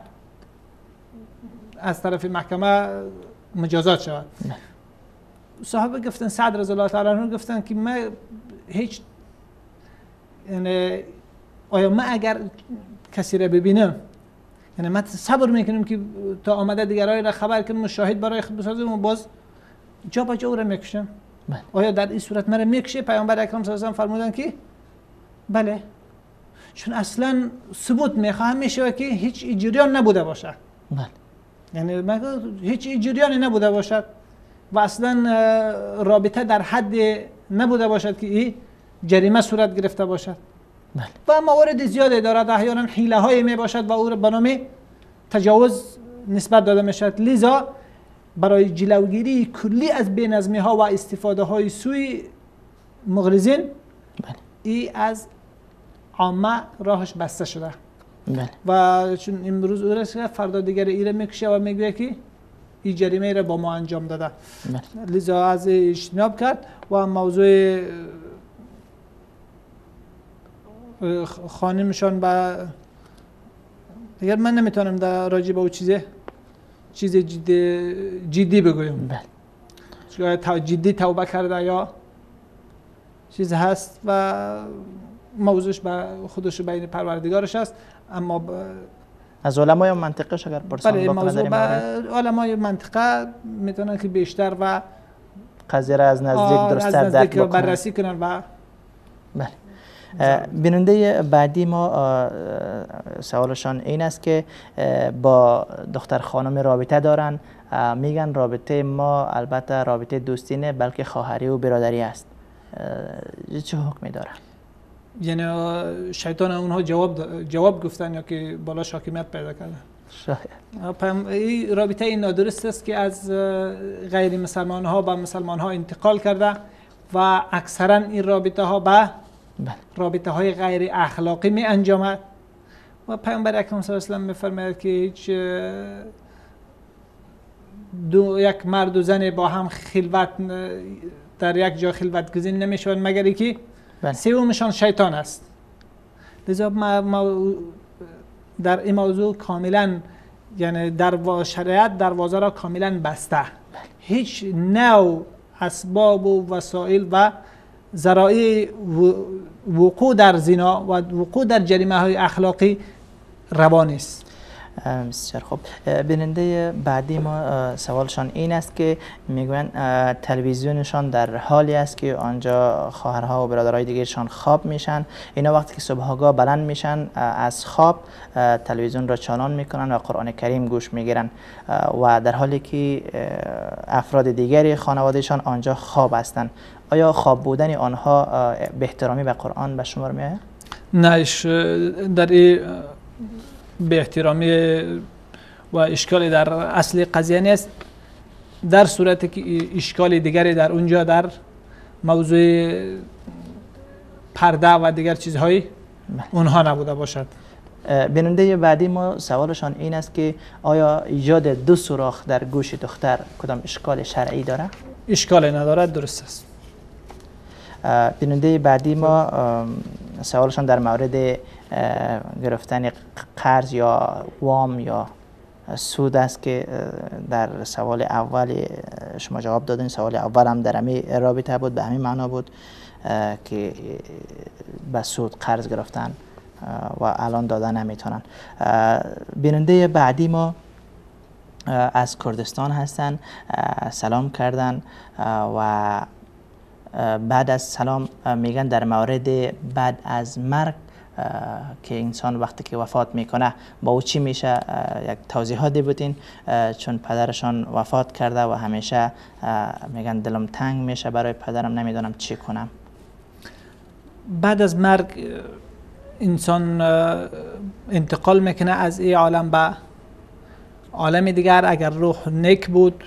از طرف محکمه مجازات شود. صحابه گفتن، سعد رضی الله تعالی عنه گفتن که ما هیچ، یعنی آیا ما اگر کسی را ببینم، یعنی ما صبر میکنیم که تا آمده دیگرای را خبر کنیم و شاهد برای خود بسازیم و باز جا با جا او را میکشم، آیا در این صورت مرا میکشه؟ پیامبر اکرم صلی الله علیه و فرمودن که بله، چون اصلا ثبوت میخواهم میشه که هیچ جریان نبوده باشه. بله. یعنی هیچ جریانی نبوده باشد و اصلا رابطه در حد نبوده باشد که این جریمه صورت گرفته باشد. بله. و موارد زیادی دارد، احیانا حیله های می باشد و او را به نام تجاوز نسبت داده می شود. لذا برای جلوگیری کلی از بی‌نظمی ها و استفاده های سوی مغرضین، بله، ای از عامه راهش بسته شده. بله. و چون امروز او را فردا دیگر ایره میکشه و میگوید که این جریمه را با ما انجام داده. بله. لذا از اجتناب کرد و موضوع خانمشان با دیگر من نمیتونم در راجع به او چیز جدی بگویم. بله. جدی توبه کرده یا چیز هست و موضوعش به خودش بین پروردگارش است. اما از علمای منطقه اگر پرسان بله، بکنه در علمای منطقه میتونن که بیشتر و قضیه را از نزدیک درست‌تر درک بکنن، بررسی کنن و بله. بیننده بعدی ما سوالشان این است که با دختر خانم رابطه دارن، میگن رابطه ما البته رابطه دوستی نه بلکه خواهری و برادری است، چه حکمی داره؟ یعنی شیطان اونها جواب گفتن یا که بالا حاکمیت پیدا کردن؟ شاید. این رابطه این نادرست است که از غیر مسلمان ها به مسلمان ها انتقال کرده و اکثرا این رابطه ها به رابطه های غیر اخلاقی می انجامد و پیامبر اکرم صلی الله علیه و سلم میفرماید که هیچ یک مرد و زن با هم خلوت در یک جا خلوت گزین نمیشوند مگر اینکه سومشان شیطان است. لذا ما در این موضوع کاملا، یعنی در شریعت دروازه را کاملا بسته، هیچ نوع اسباب و وسایل و ذرایع وقوع در زنا و وقوع در جریمه های اخلاقی روا نیست. بسیار خوب. بیننده بعدی ما سوالشان این است که میگویند تلویزیونشان در حالی است که آنجا خواهرها و برادرهای دیگرشان خواب میشن، اینا وقتی که صبحگاه بلند میشن از خواب تلویزیون را چالان میکنن و قرآن کریم گوش میگیرن و در حالی که افراد دیگری خانوادهشان آنجا خواب هستند، آیا خواب بودن آنها به احترامی به قرآن به شمار میآید؟ نه، در این به احترامی و اشکالی در اصل قضیه نیست. در صورتی که اشکال دیگری در اونجا در موضوع پرده و دیگر چیزهای اونها نبوده باشد. بیننده بعدی ما سوالشان این است که آیا ایجاد دو سوراخ در گوش دختر کدام اشکال شرعی داره؟ اشکال ندارد، درست است. بیننده بعدی ما سوالشان در مورد گرفتن قرض یا وام یا سود است که در سوال اول شما جواب دادین. سوال اول هم در همین رابطه بود، به همین معنا بود که به سود قرض گرفتن و الان دادن نمیتونن. بیننده بعدی ما از کردستان هستن، سلام کردن و بعد از سلام میگن در مورد بعد از مرگ که انسان وقتی که وفات میکنه با او چی میشه یک توضیحاتی بودین، چون پدرشان وفات کرده و همیشه میگن دلم تنگ میشه برای پدرم، نمیدونم چی کنم. بعد از مرگ انسان انتقال میکنه از این عالم به عالم دیگر. اگر روح نیک بود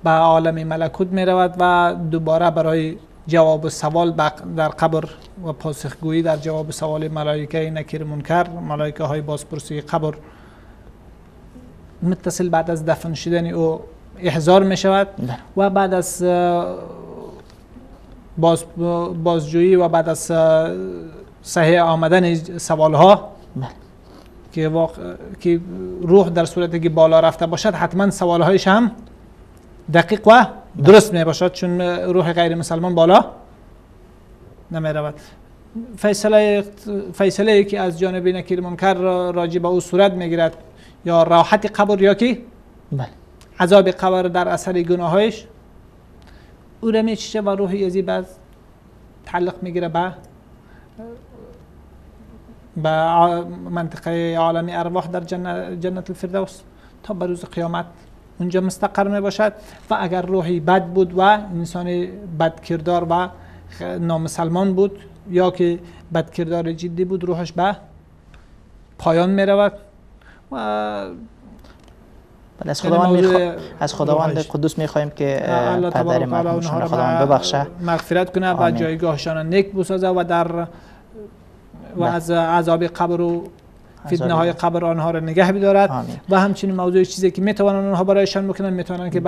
به عالم ملکوت میرود و دوباره برای جواب سوال در قبر و پاسخگویی در جواب سوال ملائکه نکیر منکر، ملائکه های بازپرسی قبر، متصل بعد از دفن شدن او احضار می شود و بعد از بازجویی و بعد از صحیح آمدن سوال ها که روح در صورتی که بالا رفته باشد حتما سوال هایش هم دقیق و درست می باشد، چون روح غیر مسلمان بالا نمی رود. فیصله ای که از جانب نکیر منکر راجع به او صورت می گیرد، یا راحت قبر یا که عذاب قبر در اثر گناهایش، او را می چشه و روح ازی بعد تعلق می گیره به منطقه عالم ارواح در جنت الفردوس تا به روز قیامت اونجا مستقر می باشد. و اگر روحی بد بود و انسان بدکردار و نامسلمان بود یا که بدکردار جدی بود، روحش به پایان می رود. و از خداوند قدوس می خواهیم که پدر مرحومشان را خداوند ببخشه، مغفرت کنه و جایگاهشان نیک بسازه و در و از عذاب قبر و فتنه های قبر آنها را نگه بدارد. و همچنین موضوع چیزی که میتوانند آنها برایشان بکنن، میتوانند که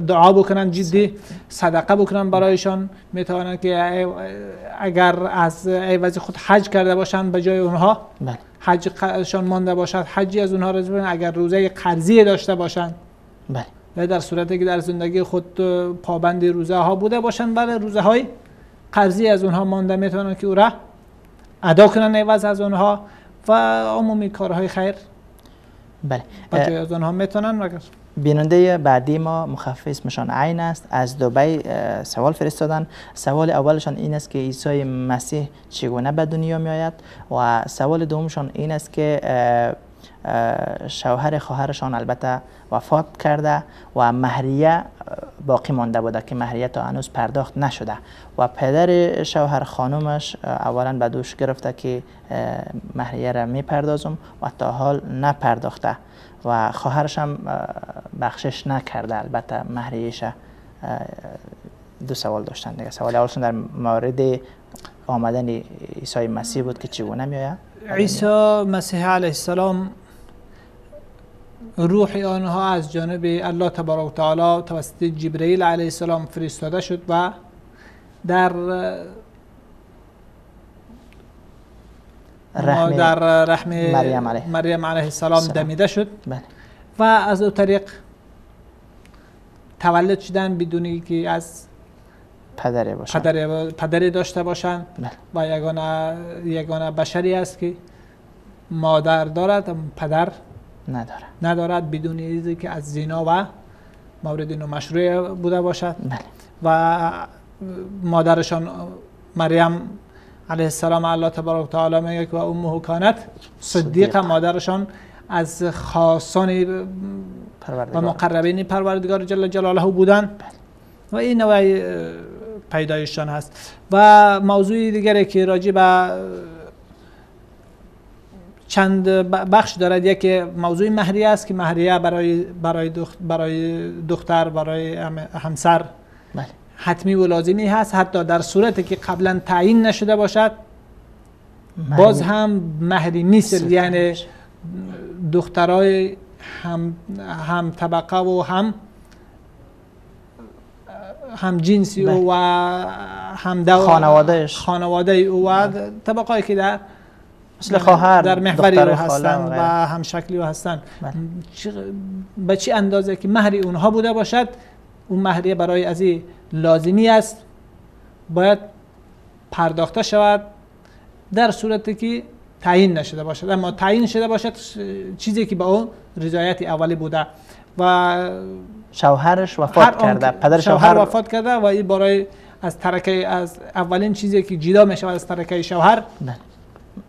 دعا بکنن، جدی صدقه بکنن برایشان، میتوانند که اگر از عوض خود حج کرده باشند به جای اونها حجشان مانده باشد حجی از اونها را، اگر روزه قرضی داشته باشند و در صورتی که در زندگی خود پابند روزه ها بوده باشند ولی روزه های قرضی از اونها مانده، میتوانند که او را ادا کنن عوض از اونها و عمومی کارهای خیر. بله، به جای از آنها میتونن. مگر بیننده بعدی ما مخفف اسمشان عین است، از دبی سوال فرستادن. سوال اولشان این است که عیسی مسیح چگونه به دنیا می آید و سوال دومشان این است که شوهر خواهرشان البته وفات کرده و مهریه باقی مانده بوده که مهریه تا هنوز پرداخت نشده و پدر شوهر خانومش اولا به دوش گرفته که مهریه را میپردازم و تا حال نپرداخته و خواهرش هم بخشش نکرده البته مهریه‌اش. دو سوال داشتن دیگه. سوال اولشون در مورد آمدن عیسی مسیح بود که چگونه میآید. عیسی مسیح علیه السلام روح آنها از جانب الله تبارک و تعالی توسط جبرئیل علیه السلام فرستاده شد و در رحم مریم علیه السلام دمیده شد. بله. و از او طریق تولد شدن بدون که از پدری داشته باشند. بله. و یگانه بشری است که مادر دارد پدر ندارد بدون اینکه که از زنا و مورد نامشروع بوده باشد. بله. و مادرشان مریم علیه السلام الله تبارک و تعالی میگه که و امه کانت صدیقه، مادرشان از خاصان و مقربین پروردگار جل جلاله بودن. بله. و این نوع پیدایششان هست. و موضوع دیگری که راجع به چند بخش دارد، یکی موضوع مهریه است که مهریه برای دختر، برای همسر بله. حتمی و لازمی هست، حتی در صورتی که قبلا تعیین نشده باشد باز هم مهری مثل، یعنی دخترای هم طبقه و هم جنسی او و هم خانواده او و طبقه‌ای که در مثل خواهر در محوری او هستند و هم شکلی او هستند، به چه اندازه که مهری اونها بوده باشد اون مهریه برای از این لازمی است، باید پرداخته شود در صورتی که تعیین نشده باشد. اما تعیین شده باشد چیزی که با اون رضایت اولی بوده و شوهرش وفات کرده، پدر شوهر وفات کرده و این برای از ترکه، از اولین چیزی که جدا می شود از ترکه شوهر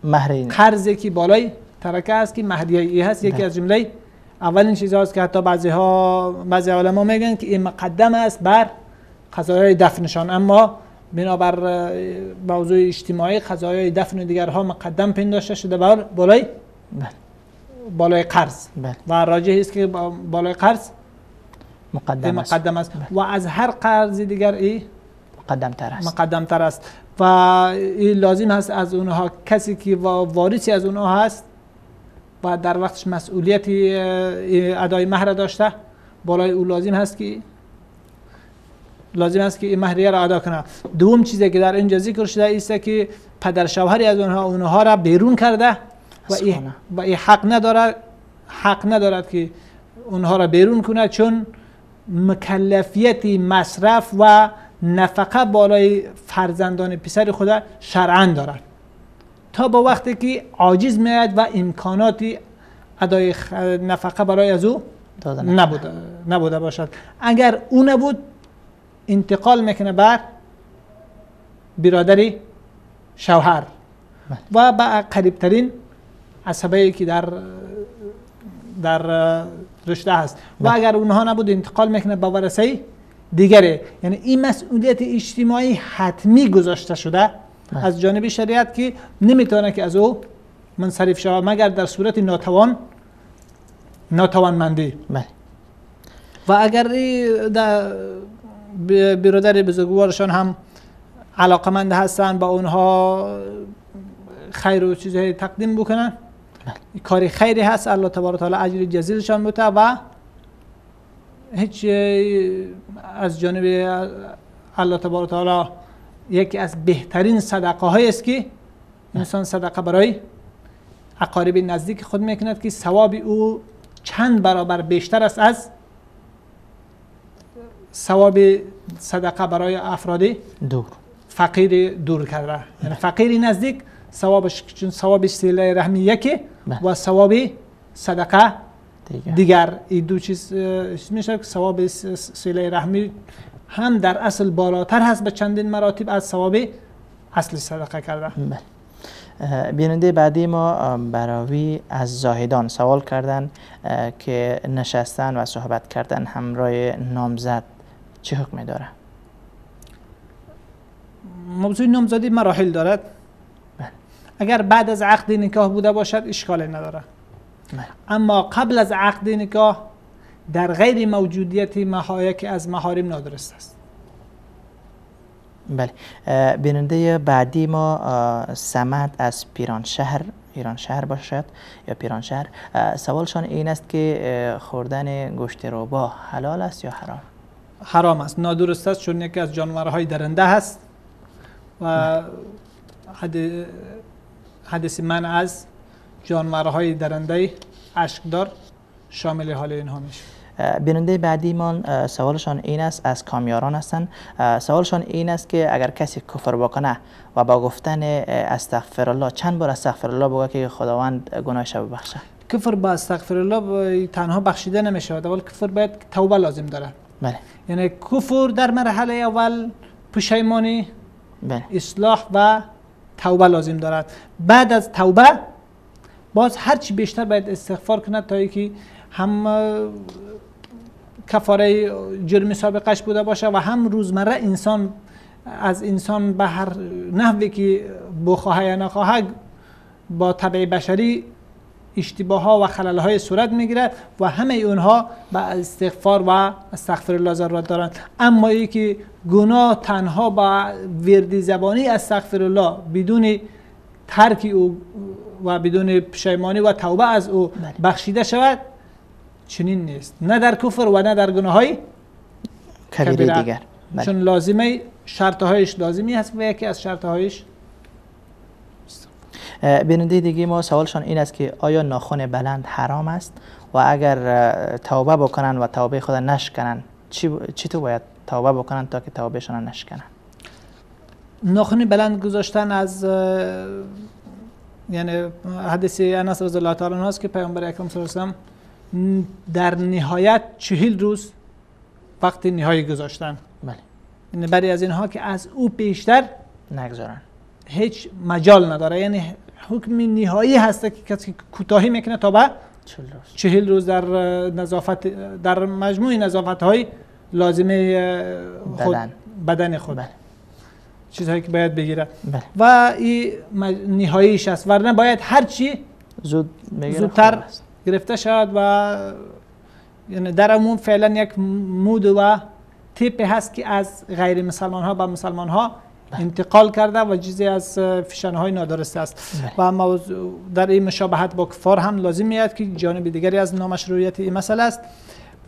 مهریه، قرضی که بالای ترکه است که مهریه ای هست، یکی از جمله اولین چیزهاست است که حتی بعضی علما میگن که این مقدم است بر قضایای دفنشان، اما بنابر موضوع اجتماعی قضایای دفن دیگرها مقدم پنداشته شده بر بالای قرض و راجح است که بالای قرض مقدم است و از هر قرض دیگر ای مقدم تر است و این لازم هست از اونها کسی که وارثی از اونها هست و در وقتش مسئولیت ادای مهر داشته، بالای او لازم هست که این مهریه را ادا کنه. دوم چیزی که در اینجا ذکر شده است که پدر شوهری از اونها را بیرون کرده و این حق ندارد که اونها را بیرون کنه، چون مکلفیت مصرف و نفقه بالای فرزندان پسر خود شرعاً دارد تا با وقتی که عاجز میاد و امکانات ادای نفقه برای از او نبوده باشد. اگر او نبود انتقال میکنه بر برادر شوهر و به قریبترین عصبه که در رشته هست و اگر اونها نبود انتقال میکنه به ورثه دیگره. یعنی این مسئولیت اجتماعی حتمی گذاشته شده از جانب شریعت که نمیتونه که از او منصرف شود مگر در صورت ناتوانمندی. و اگر برادر بزرگوارشان هم علاقمند هستن با اونها خیر و چیزهای تقدیم بکنن، کاری خیری هست، الله تبارک و تعالی اجر جزیلشان بده و هیچ از جانب الله تبارک و تعالی یکی از بهترین صدقه های است که انسان صدقه برای اقارب نزدیک خود میکند که ثواب او چند برابر بیشتر است از ثواب صدقه برای افراد دور، فقیر دور کرده. یعنی فقیر نزدیک ثوابش، چون ثواب صله رحمی یکی و ثواب صدقه دیگر. این دو چیز میشه که ثواب صله رحمی هم در اصل بالاتر هست به چندین مراتب از ثواب اصل صدقه کرده. بله. بیننده بعدی ما براوی از زاهدان سوال کردن که نشستن و صحبت کردن همراه نامزد چه حکمی داره؟ موضوع نامزدی مراحل دارد. بله. اگر بعد از عقد نکاح بوده باشد اشکالی نداره. بله. اما قبل از عقد نکاح در غیر موجودیت یکی از محارم نادرست است. بله. بیننده بعدی ما صمد از پیرانشهر، ایرانشهر باشد یا پیرانشهر، سوالشان این است که خوردن گوشت روباه حلال است یا حرام؟ حرام است، نادرست است، چون یکی از جانورهای درنده هست و حدیث من از جانورهای درنده اشکدار شامل حال اینها میشه. بیننده بعدی ما سوالشان این است، از کامیاران هستند، سوالشان این است که اگر کسی کفر بکنه و با گفتن استغفر الله چند بار استغفر الله بگه که خداوند گناهش را ببخشه؟ کفر با استغفر الله تنها بخشیده نمیشه، اول کفر باید توبه لازم داره. بله. یعنی کفر در مرحله اول پشیمانی، بله، اصلاح و توبه لازم دارد. بعد از توبه باز هرچی بیشتر باید استغفار کند تا اینکه هم کفاره جرم سابقش بوده باشه و هم روزمره انسان از انسان به هر نحوی که بخواهه یا نخواهه با طبع بشری اشتباه ها و خلل های صورت میگیره و همه اونها به استغفار و استغفر الله ضرورت دارند. اما ای که گناه تنها با ورد زبانی استغفر الله بدون ترک او و بدون پشیمانی و توبه از او بخشیده شود چنین نیست، نه در کفر و نه در گناه‌های کبیره دیگر. بله. چون لازمه شرطهایش لازمی هست و یکی از شرطهایش. بیننده دیگه ما سوالشان این است که آیا ناخن بلند حرام است و اگر توبه بکنن و توبه خود نشکنن چی تو باید توبه بکنن تا که توبهشان نشکنن؟ ناخن بلند گذاشتن از یعنی حدیث انس رضی الله تعالی عنه است که پیامبر اکرم صلی الله علیه و سلم در نهایت 40 روز وقت نهایی گذاشتن. بله. یعنی برای از اینها که از او بیشتر نگذارن، هیچ مجال نداره، یعنی حکم نهایی هست که کسی کوتاهی میکنه تا به 40 روز در نظافت، در مجموع نظافت های لازمه خود بدن خود. بله. چیزهایی که باید بگیره. بله. و این نهاییش است، ورنه باید هرچی زودتر گرفته شد و یعنی در عموم فعلا یک مود و تیپ هست که از غیر مسلمان ها به مسلمان ها انتقال کرده و چیزی از فشن های نادرست است. و موضوع در این مشابهت با کفار هم لازم میاد که جانب دیگری از نامشروعیت این مسئله است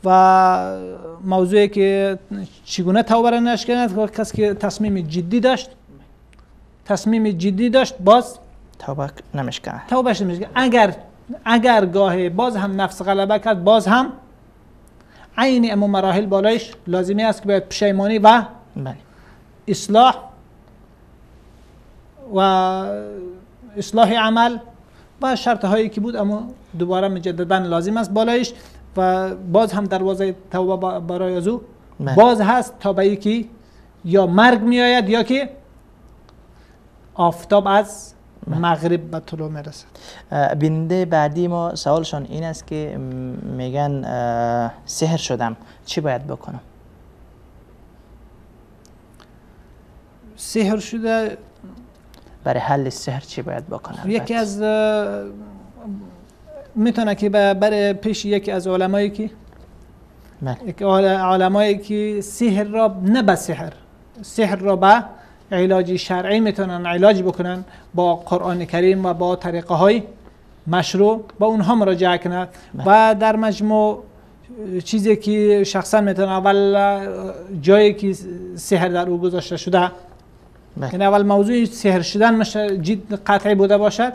و موضوعی که چگونه توبه را نشکند، کسی که تصمیم جدی داشت باز توبه نمیشکنه، توبهش نمیشکنه. اگر گاهی باز هم نفس غلبه کرد، باز هم عین امو مراحل بالایش لازمی است که باید پشیمانی و بله. اصلاح و اصلاح عمل و شرط هایی که بود اما دوباره مجددا لازم است بالایش و باز هم دروازه توبه برای از او باز هست تا به که یا مرگ می آید یا که آفتاب از مغرب به طلوع میرسد. بیننده بعدی ما سوالشان این است که میگن سحر شدم، چی باید بکنم؟ سحر شده، برای حل سحر چی باید بکنم؟ یکی از میتونه که برای پیش یکی از علمایی که یکی علمایی که سحر را نه به سحر را به علاج شرعی میتونن علاج بکنن با قرآن کریم و با طریقه های مشروع، با اونها مراجعه کنند. و در مجموع چیزی که شخصا میتونه اول جایی که سحر در او گذاشته شده، یعنی اول موضوع سحر شدن جد قطعی بوده باشد،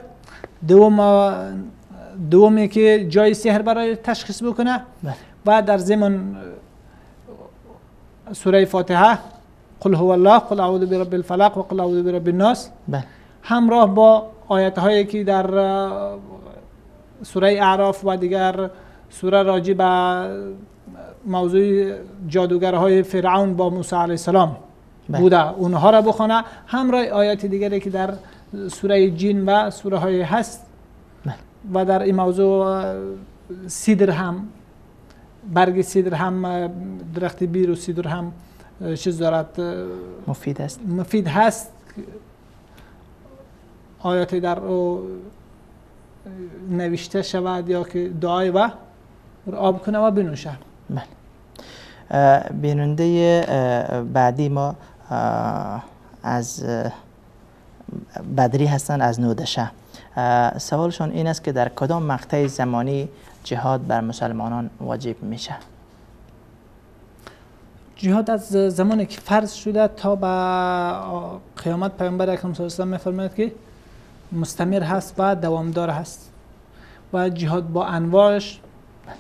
دومی که جای سحر برای تشخیص بکنه و در ضمن سوره فاتحه قل هو الله، قل اعوذ برب الفلق و قل اعوذ برب الناس، همراه با آیت هایی که در سوره اعراف و دیگر سوره راجع به موضوع جادوگرهای فرعون با موسی علیه السلام بوده، اونها را بخونه، همراه آیات دیگری که در سوره جن و سوره های هست. و در این موضوع سیدر هم، برگ سیدر هم، درخت بیر و سیدر هم چیز دارد، مفید است، مفید هست. آیات در او نوشته شود یا که دعای و آب کنه و بنوشه. بله. بیننده بعدی ما از بدری هستند، از نودشه. سوالشان این است که در کدام مقطع زمانی جهاد بر مسلمانان واجب میشه؟ جهاد از زمانی که فرض شده تا به قیامت، پیامبر اکرم صلی الله علیه و آله میفرماید که مستمر هست و دوامدار هست و جهاد با انواعش،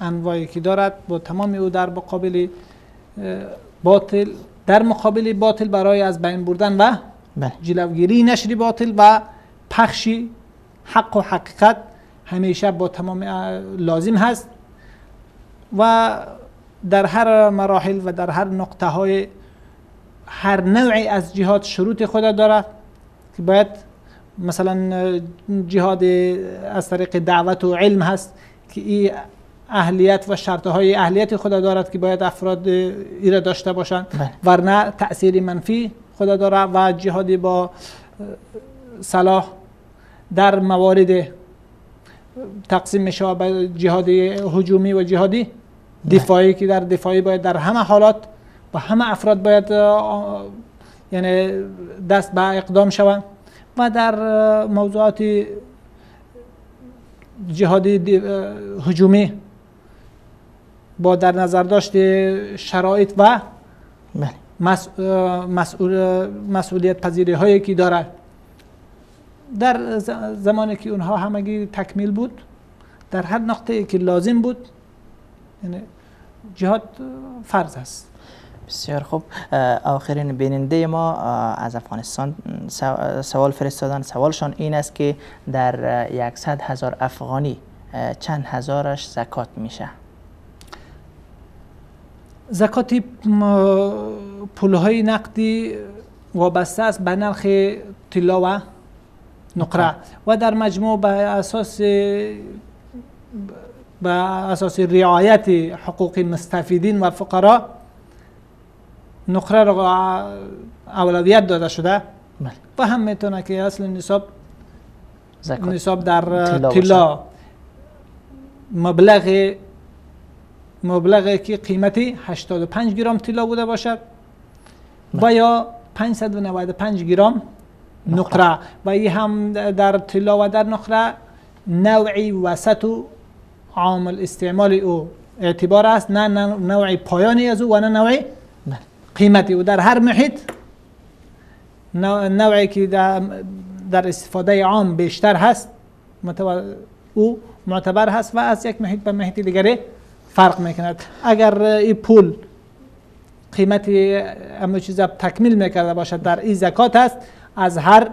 انواعی که دارد، با تمام او در مقابل باطل، در مقابل باطل برای از بین بردن و جلوگیری نشر باطل و پخش حق و حقیقت همیشه با تمام لازم هست و در هر مراحل و در هر نقطه های هر نوعی از جهاد شروط خود دارد که باید مثلا جهاد از طریق دعوت و علم هست که این اهلیت و شرطهای اهلیت خود دارد که باید افراد ای را داشته باشند، ورنه تأثیر منفی خود دارد. و جهاد با سلاح در موارد تقسیم میشه به جهاد هجومی و جهادی دفاعی که در دفاعی باید در همه حالات و همه افراد باید یعنی دست به اقدام شوند. و در موضوعات جهادی هجومی با در نظر داشت شرایط و مسئولیت پذیری هایی که دارد، در زمانی که اونها همگی تکمیل بود، در هر نقطه‌ای که لازم بود، یعنی جهاد فرض است. بسیار خوب. آخرین بیننده ما از افغانستان سوال فرستادن. سوالشان این است که در 100,000 افغانی چند هزارش زکات میشه؟ زکات پولهای نقدی وابسته است به نرخ طلا و نقره و در مجموع به اساس رعایت حقوق مستفیدین و فقرا نقره را اولویت داده شده. و هم میتونه که اصل نصاب در طلا مبلغی که قیمتی 85 گرم طلا بوده باشد و یا 595 گرم نقره. و این هم در طلا و در نقره نوعی وسط و عامل استعمال او اعتبار است، نه نوع پایانی از او و نه نوع قیمتی او. در هر محیط نوعی که در استفاده عام بیشتر هست او معتبر هست و از یک محیط به محیط دیگری فرق میکند. اگر این پول قیمت همه چیز تکمیل میکرده باشد در این زکات هست، از هر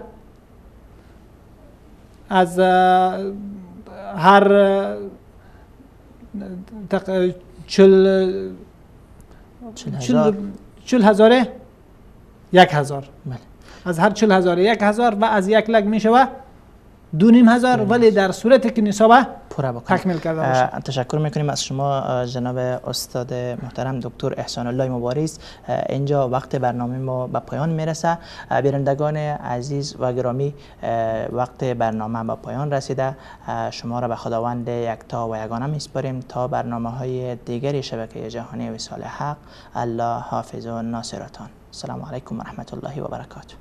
40,000 1,000، از هر 40,000 1,000 و از 1 لک میشه 2,500، ولی در صورتی که نصاب تکمیل کرده باشه. تشکر میکنیم از شما جناب استاد محترم دکتر احسان الله مبارز. اینجا وقت برنامه ما به پایان میرسه. بینندگان عزیز و گرامی، وقت برنامه به پایان رسیده. شما را به خداوند یکتا و یگانه میسپاریم تا برنامه های دیگری شبکه جهانی وصال حق. الله حافظ و ناصرتان. السلام علیکم و رحمت الله و برکاته.